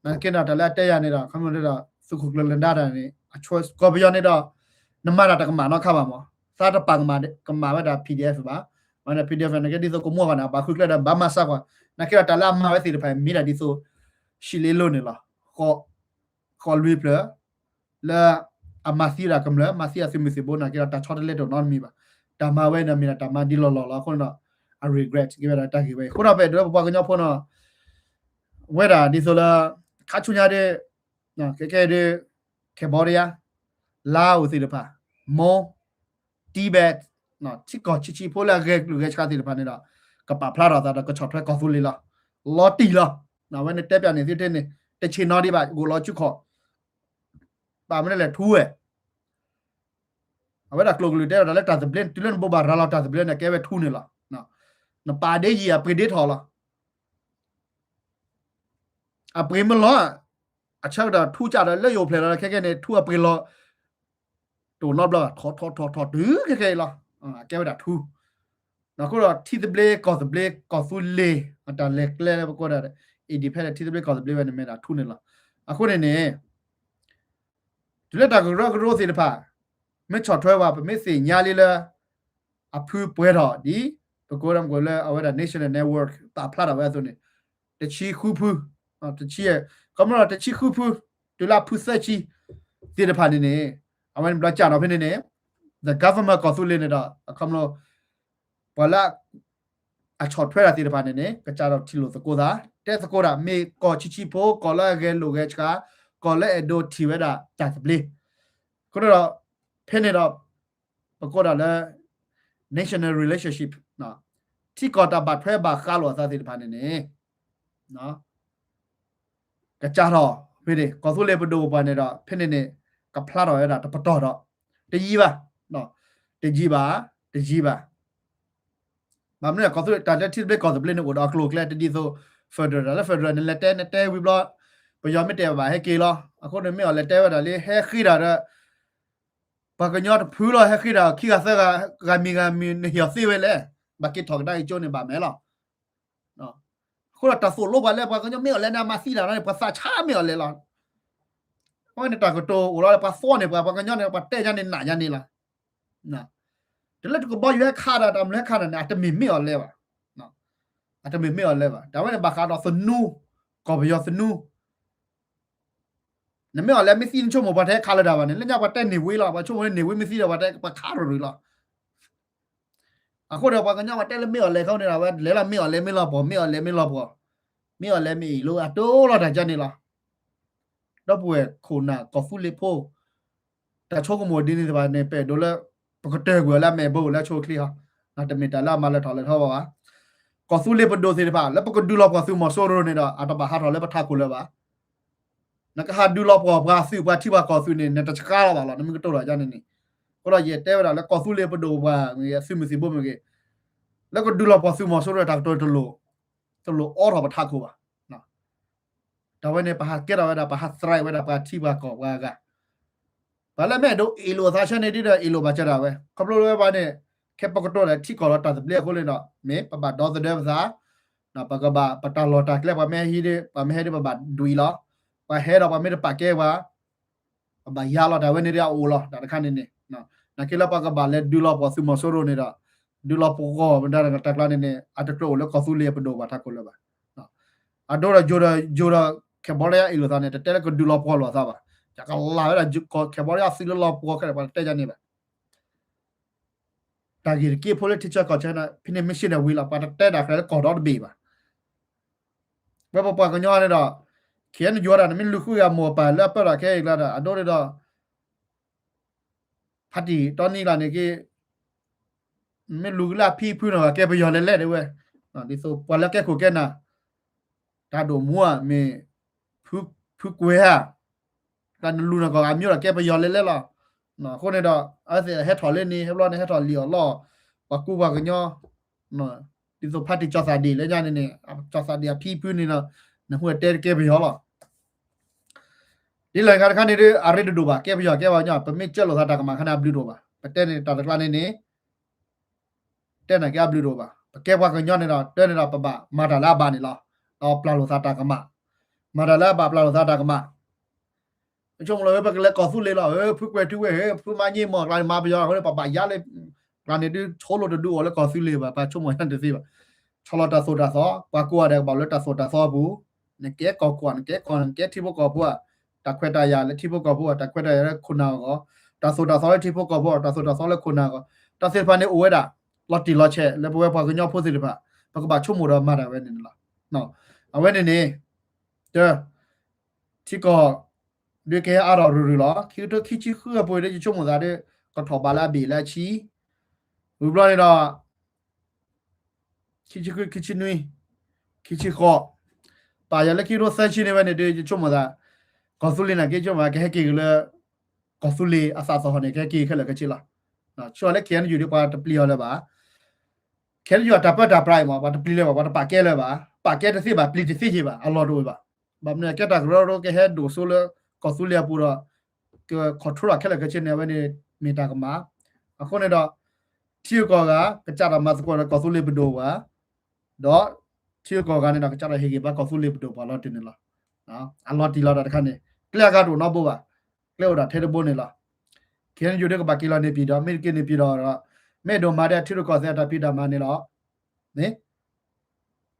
နာ်က့ဒီးတၢ်လၢအတဲယၤန့ၣ်ဒီး ခီမ့ၢ်ဒီး သုးခိၣ်ကျၢၢ်လၢဒါတၢ်န့ၣ် အ choice ကီၢ်ပယီၤန့ၣ်ဒီး နမၤတၢ်တကမၣ်နီတခါဘၣ်မး, သးတပာ်ကမၣ် ကမၣ်ဝဲဒၣ် P D F ဘၣ်, မ့ၢ်ဒီး P D F နာ်က့ဒ်သိးကမူၣ်ဘၣ်န့ၣ် အဘၣ်ဃုကျဲဒီး ဘၣ်မၤစၢ်ကွၢ်, နာ်က့ဒီးတၢ်လၢအမၤဝဲသ့ၣ်တဖၣ် မ့ၢ်ဒၣ်ဒ်သိး ရှံလ့လိန့ၣ်လီၤ. ဃီးလွံၢ်ဖျၢၣ် လၢ အမၤသံဒၣ်ကမျၢၢ် မၤသံအသုးမုၢ်သံၣ်ဘိ နာ်က့ဒီးတၢ်ဆီတလဲတအိၣ်နီတမံၤဘၣ်. တၢ်မၤဝဲန့ၣ်မ့ၢ်ဒၣ်တၢ်မၤဒ်လီၢ်လီၢ်လီၤ. အဃိန့ၣ်ဒီး အ regret က့ၤဝဲဒၣ်တၢ်ဂ့ၢ်ဝဲအံၤ. အဃိဒီးပအဲၣ်ဒိးလၢပပှၤကညီဖိန့ၣ် ဝဲဒၣ်ဒ်သိးလၢ ခါဆူညါဒီး ခဲကဲဒီး Cambodia, Laos သ့ၣ်တဖၣ်, Mon, Tibet, ထံကီၢ်ဆံးဆံးဖိလၢအဂဲၤကလုာ်ဂဲၤဆှါသ့ၣ်တဖၣ်န့ၣ်ဒီး ကပာ်ဖျါထီၣ်သးဒီးကဆီၣ်ထွဲကီၢ်သူလ့ၤလီၤ. လီၤတံၢ်လီၤ. အဝဲန့ၣ်တဲပၠးန့ၣ်သ့ၣ်တဖၣ်န့ၣ် တဆ့ၣ်နီၤဒံးဘၣ် ဂိၢ်လီၤဆူခီၣ် ဘၣ်မနုၤလဲၣ်ထူဝဲ အဝဲဒၣ်ကျိၤကလုာ်တဲဝဲဒၣ်လၢတၢ်သဘျ့ တုၤလၢနဘိးဘၣ်ရၤလီၤတၢ်သဘျ့န့ၣ် ကဲဝဲထူန့ၣ်လီၤ. နပာ်ဒ့ယံာ်အပှ့ၤဒ့ထီၣ်လီၤ. အပှ့ၤမ့ၢ်လီၤ အဆၢကတီၢ်ထူကၢ်ဒီးလၢယအိၣ်ဖျဲၣ်လီၤခဲကဲန့ၣ် ထူအပှ့ၤလီၤ တအိၣ်နီတဘျီဘၣ် ထီၣ်ထီၣ်ထီၣ်ထီၣ်တုၤခဲကဲအံၤလီၤ. ကဲဝဲဒၣ်ထူ အဃိဒီးထံသဘျ့ကီၢ်သဘျ့ကီၢ်သူလ့ၤ အတၢ်လဲၤကျဲလၢပကိးဒၣ် independent ထံသဘျ့ကီၢ်သဘျ့ဝဲန့ၣ်မ့ၢ်ဒၣ်ထူန့ၣ်လီၤ. အဃိန့ၣ်န့ၣ် တုၤလၢတၢ်ကရၢကရိသ့ၣ်တဖၣ် မ့ၢ်ဆီၣ်ထွဲဘၣ် ပမ့ၢ်သ့ၣ်ညါလံလၢ အဖုပှဲၤထီၣ်ဒ် ပကိးဒၣ်မ့ၢ်လၢအဝဲဒၣ် national network ပာ်ဖျါထီၣ်ဝဲအသိးန့ၣ် တဆံဃုဖု တဆံ ခီမ့ၢ်ဒီးတဆံဃုဖု တုၤလၢအဖုသၢဆံ သ့ၣ်တဖၣ်န့ၣ်န့ၣ် အဝဲန့ၣ်ဘျီကၢ်ဒီးဖဲန့ၣ်န့ၣ် the government ကီၢ်သူလ့ၤန့ၣ်ဒီး အခီမ့ၢ် ပှၤလၢ အဆီၣ်ထွဲတၢ်သ့ၣ်တဖၣ်န့ၣ်န့ၣ် ကစးထီၣ်ထံၣ်လိာ်သကိးသး တဲသကိးတၢ် မ့ၢ်ကီၢ်ဆံးဆံးဖိ ကီၢ်လၢအဂဲၤလိာ်ဂဲၤဆှါ ကီၢ်လၢအဲၣ်ဒိးထံၣ်ဝဲဒၣ်တၢ်သဘျ့ အဃိန့ၣ်ဒီး ဖဲန့ၣ်ဒီး ပကိးဒၣ်လၢ national relationship ထံကီၢ်တၢ်ဘၣ်ထွဲဘၣ်ဃးလိာ်အသးသ့ၣ်တဖၣ်န့ၣ်န့ၣ် ကစးထီၣ်ဖဲန့ၣ် ကီၢ်သူလ့ၤပဒိၣ်ပပှၢ်န့ၣ်ဒီး ဖဲန့ၣ်န့ၣ် ကဖျါထီၣ်ဝဲဒၣ်တပတီၢ်ဒီး တယံာ်ဘၣ်, တယံာ်ဘၣ်, တယံာ်ဘၣ်. ဘၣ်မနုၤလဲၣ် ကီၢ်သူလ့ၤ တၢ်လၢထံသဘျ့ကီၢ်သဘျ့န့ၣ် အိၣ်ဒီးအကျိၤအကျဲတဒ်သိး federal တၢ်လၢ federal န့ၣ် လဲၤတဲ နတဲဝံၤဘျီ ပယီၤမ့ၢ်တဲဘၣ်ဟဲက့ၤလီၤ. အဃိန့ၣ် မ့ၢ်အီၤလဲၤတဲဝဲဒၣ်လံ ဟဲဃ့တၢ်ဒီး ပှၤကညီတဖုလီၤ ဟဲဃ့တၢ်ခံဂၤသၢဂၤ ဂၤမံၤဂၤမံၤ နဟ့ၣ်အီၤသ့ဝဲလဲၣ်. ဘၣ်က့ၤထီၣ်ကဒါအံၤကၠိန့ၣ်ဘၣ်မဲာ်လီၤ. အဃိဒီးတၢ်သိၣ်လိပှၤလၢပှၤကညီမ့ၢ်အီၤလဲၣ်န့ၣ် အမၤသံတၢ်လီၤန့ၣ် ပှၤသးဆါမ့ၢ်အီၤလဲၣ်လီၤ. အဝဲန့ၣ်တၢ်ကတိၤအိၣ်လီၤလၢပှၤသီန့ၣ် ပှၤ ပှၤကညီန့ၣ် ပှၤတဲယါန့ၣ်နာ်ယါန့ၣ်လီၤ. တုၤလၢတကဘီယူၤဟဲခးဒီး တၢ်မနုၤဟဲခးဒီးန့ၣ် အတမ့ၢ်မ့ၢ်အီၤလဲၣ်ဘၣ်. အတမ့ၢ်မ့ၢ်အီၤလဲၣ်ဘၣ်. တၢ်ဝဲန့ၣ်ဘၣ်ဃးဒီးသနူ, ကီၢ်ပယီၤသနူ နမ့ၢ်အီၤလဲၣ်မ့ၢ်သံနဆိကမိၣ်ပှၤတဟဲခးလၢၤတၢ်ဘၣ်န့ၣ် လၢညါပှၤတဲန့ၢ်ဝ့လီၤ ပှၤဆိကမိၣ်န့ၢ်ဝ့မ့ၢ်သံဒီးပှၤတဲပှၤခးရူၤရူၤလီၤ. အဃိဒီးပှၤကညီပှၤတဲလၢမ့ၢ်အီၤလဲၣ်ခီန့ၣ်ဒီး အဝဲလဲၤလီၤမ့ၢ်အီၤလဲၣ်မ့ၢ်လီၤပှီၢ် မ့ၢ်အီၤလဲၣ်မ့ၢ်လီၤပှီၢ် မ့ၢ်အီၤလဲၣ်မ့ၢ်အ့ၣ်လိအတိလီၤတၢ်ကန့ၣ်လီၤ. ဒီပုၢ်ဝဲၢ်ခိၣ်နၢ်ကီၢ်သူလ့ၤဖိ တၢ်ဆိကမိၣ်ဒ်န့ၣ်သ့ၣ်တဖၣ်န့ၣ် ပအဲၣ်ဒိးလၢ ပကတၢၢ်ကွံာ်အီၤလၢအမဲာ်ဘိလၢအဆိအချ့ဟီ တမ့ၢ်တၢ်လၢအမၤလၢထီၣ်လၢထီဘၣ်ဘၣ်. ကီၢ်သူလ့ၤပဒိၣ်သ့ၣ်တဖၣ် လၢပကဒုးလီၤပှီၢ်သုးမီၤစိရိၤန့ၣ်ဒီး အတဘၣ်ဟးထီၣ်လၢပထးခိၣ်လၢၤဘၣ်. နကဟးဒုးလီၤပှီၢ်ပှၤသုးပှၤထံပှၤကီၢ်သုးန့ၣ် နတဆှါလီၤဘၣ်လီၤ နမ့ၢ်ကတိၤတၢ်ယါန့ၣ်န့ၣ်. အဃိဒီးယတဲဝဲဒၣ်လၢကီၢ်သူလ့ၤပဒိၣ်ပှၤ သုးမုၢ်သံၣ်ဘိမ့ၢ်ဂ့ၤ လၢကဒုးလီၤပှီၢ်သုးမီၤစိရိၤတၢ်ကတိၤတလိၣ် တလိၣ်အိးထီၣ်ပထးခိၣ်ဘၣ်. တၢ်ဝဲန့ၣ် ပဟးကဲထီၣ်ဝဲဒၣ် ပဟးသရဲးဝဲဒၣ်ပှၤထံပှၤကီၢ်ပှၤဂၤ ပှၤလၢမ့ၢ်အဲၣ်ဒိးအ့ၣ်လိာ်အသးဆၢန့ၣ်ဒ်ဒီးအ့ၣ်လိာ်ဘၣ်စၢၤဒၣ်ဝဲ ခီဖျိလၢဝဲပှၤန့ၣ် ခဲပကတိၤဒီးထံကီၢ်ဒီးတၢ်သဘျ့အဃိန့ၣ်ဒီး မ့ၢ်ပဘၣ်ဒီသဒၢပသး ပကဘၣ်ပတၢ်လီၢ်တၢ်ကျဲ ပှၤမ့ၢ်ဟဲဒ် ပှၤမ့ၢ်ဟဲဒ်ပဘၣ်ဒွံးလီၤ. ပှၤဟဲဒီးပှၤမ့ၢ်တပာ်ကဲပှၤ ပဘၣ်ယါလီၤ တၢ်ဝဲန့ၣ်ဒ်အအိၣ်လီၤ တၢ်တခါန့ၣ်န့ၣ် နာ်က့လၢပှၤကဘၣ်လဲၤဒုးလီၤပှီၢ်သုးမီၤစိရိၤန့ၣ်ဒီး ဒုးလီၤပှီၢ်မတၤတၢ်ကျါန့ၣ်န့ၣ် အတကြၢးအိၣ်လၢကီၢ်သူလ့ၤပဒိၣ်ပှၤထးခိၣ်လၢၤဘၣ်. အဒိဒီးယိၤဒီးယိၤဒီး Cambodia အ့ၣ်လိာ်သးန့ၣ် တတဲလၢကဒုးလီၤပှီၢ်လိာ်သးဘၣ်. ယကလၢ်ဝဲဒၣ် Cambodia သုးလၢလီၤပှီၢ်ခဲလၢာ် ပှၤတတဲယါန့ၣ်ဘၣ်. တၢ်ဂ့ၢ်တက့ၢ်ဖိလၢထံဆၢကီၢ်ဆၢန့ၣ် ဖဲန့ၣ်မ့ၢ်ရှ့န့ၣ်ဝံၤလီၤ ပှၤတတဲဒၣ်ကျဲလၢကီၢ်ဒီတဘ့ၣ်ဘၣ်. ဝဲပပှၤကညီန့ၣ်ဒီး ခဲအံၤနယိၤဒၣ် နမ့ၢ်လူၤဃုဂၤမိၢ်ပၢ်လၢအပၢၢ်ဒီးခဲအံၤကျါဒီး အဒိန့ၣ်ဒီး ဖါတံၢ်တီနံကျါန့ၣ်က့ မ့ၢ်လူၤကလၢအဖံဖုန့ၣ် ကဲပယီၤလဲၤလဲၣ်ဒ်ဝဲ ဒ်သိးပှၤလၢကဲခိၣ်ကဲနၢ် တၢ်ဒိၣ်မူဧါ မ့ၢ် ဖုကွဲၤဧါ တၢ်နလူၤနကီၢ်အမျိုးဒီးကဲပယီၤလဲၤလဲၣ်လီၤ. အဃိန့ၣ်ဒီး အဝဲသ့ၣ်ဟဲထီၣ်လၢန့ၣ် ဟဲဘျီန့ၣ် ဟဲထီၣ်လံၣ်အီၣ်လီအီၣ် ပှၤကူပှၤကညီ ဒ်သိးဖါတံၢ်ကၠီၤသးဒ့ၣ်လၢညါန့ၣ်န့ၣ် ကၠီၤသးဒ့ၣ်အဖံဖုန့ၣ်ဒီး နဟူတဲတကဲပယီၤလီၤ. ဒ်လဲၣ်ဂ့ၤတခါန့ၣ်ဒီး အရ့ဒိၣ်ဒိၣ်ဘၣ် ကဲပယီၤကဲပှၤကညီ ပမ့ၢ်ကၢလိာ်သးတၢ်ကမၣ်ခါန့ၣ် အဘျုးဒိၣ်ဘၣ် ပတဲန့ၣ်တၢ်တကျါန့ၣ်န့ၣ် တဲနာ်က့အဘျုးဒိၣ်ဘၣ် ပကဲပှၤကညီန့ၣ်ဒီး တဲန့ၣ်ဒီးပဘၣ်မၤတၢ်လၢအဘၣ်န့ၣ်လီၤ. ဒီးပျၢ်လိာ်သးတၢ်ကမၣ် မၤတၢ်လၢအဘၣ်ပျၢ်လိာ်သးတၢ်ကမၣ်, ပဆိကမိၣ်လၢ ပကလဲၤကီၢ်သူလ့ၤလီၤ, ဖုကွဲၤထူဝဲ ဖုမၤညံမီၢ်ကျါန့ၣ် မၤပယီၤအဃိန့ၣ် ပဘၣ်ယါလၢ ကျါန့ၣ်ဒုးဆိလိာ်တဒုးအီၤလၢကီၢ်သူလ့ၤဘၣ်, ပဆိကမိၣ်တသ့ဘၣ်. ဆီလီၤတၢ်သိၣ်တၢ်သီ, ပှၤကိးဂၤဒဲးကဘၣ်လၢတၢ်သိၣ်တၢ်သီအပူၤ, နကဲကီၢ်ကွၢ် နကဲကီၢ် နကဲထံဖိကီၢ်ဖိဧါ, တၢ်ခွဲးတၢ်ယာ်လၢထံဖိကီၢ်ဖိဧါ, တၢ်ခွဲးတၢ်ယာ်လၢခိၣ်နၢ်အဂီၢ်, တၢ်သိၣ်တၢ်သီလၢထံဖိကီၢ်ဖိ, တၢ်သိၣ်တၢ်သီလၢခိၣ်နၢ်အဂီၢ်, တၢ်သ့ၣ်တဖၣ်န့ၣ်အိၣ်ဝဲဒၣ် လီၤတံၢ်လီၤဆဲးလၢပဝဲပှၤကညီဖိသ့ၣ်တဖၣ် ပကဘၣ်ဆိကမိၣ်ဒီးမၤတၢ်ဝဲန့ၣ်န့ၣ်လီၤ. အဝဲန့ၣ်န့ၣ် တ ထံကီၢ် ဒုးကဟဲအါထီၣ်ရုၢ်ရုၢ်လီၤ. ခံကထိခံဆံဃုအပူၤဒီး ယဆိကမိၣ်သးဒီး ကထီၣ်ဘးလၢအဘ့ၣ်လၢအဆံ, ဝံၤဘျီန့ၣ်ဒီး ခံဆံဃု ခံဆံနွံ ခံဆံဃိး, ပာ်ယၤလၢခံကထိသၢဆံန့ၣ်ဝဲန့ၣ်ဒီး ယဆိကမိၣ်သး ကီၢ်သူလ့ၤနာ်က့ ယဆိကမိၣ်သး ကဟဲက့ၤက့ၤလၢ ကီၢ်သူလ့ၤအသးသီဟီၣ်န့ၣ် ကဟဲက့ၤခဲလၢာ်ခဲဆ့လီၤ. ဆိလၢ KNU ဒီးပှၤတပျံၤအီၤလၢၤဘၣ်, KNU အတၢ်ပၢတၢ်ပြးအံၤမး ပှၤတပျံၤလၢၤဘၣ်, ပှၤတပာ်ကဲလၢၤဘၣ်, ပာ်ကဲတသ့ဘၣ် ပျံၤတသ့ယ့ၢ်ဘၣ် အလီၢ်တအိၣ်ဘၣ်. ဘၣ်မနုၤကဲတၢ်ကရၢကရိကဟဲဒိၣ်စိလၢ ကီၢ်သူလ့ၤအပူၤဒီး က control ခဲလၢာ်ခဲဆ့န့ၣ် အဝဲန့ၣ်မ့ၢ်တၢ်ကမၣ်. အဃိန့ၣ်ဒီး ထံဂုၤကီၢ်ဂၤ ကစးထီၣ်မၤသကိးဒီးကီၢ်သူလ့ၤပဒိၣ်ပှၤ, ဒီးထံဂုၤကီၢ်ဂၤန့ၣ်ဒီး ကစးထီၣ်ဟ့ၣ်ဂံၢ်ဘါကီၢ်သူလ့ၤပဒိၣ်ပှၤလီၤတံၢ်န့ၣ်လီၤ. အလီၤတံၢ်လီၤတၢ်တခါန့ၣ် ကျဲအဂၤတအိၣ်နီတဘိဘၣ်, ကျဲအိၣ်ဒၣ်ထဲတဘိန့ၣ်လီၤ. KNU ဒီးကဘၣ်က့ၤလီၤန့ၢ်ပံၤဒီး မ့ၢ်တက့ၤန့ၢ်ပံၤဒီး မ့ၢ်ဒိၣ်မးဒီးထံဂုၤကီၢ်သဲးအတၢ်ဖံးတၢ်မၤန့ၣ်လီၤ. မ့ၢ်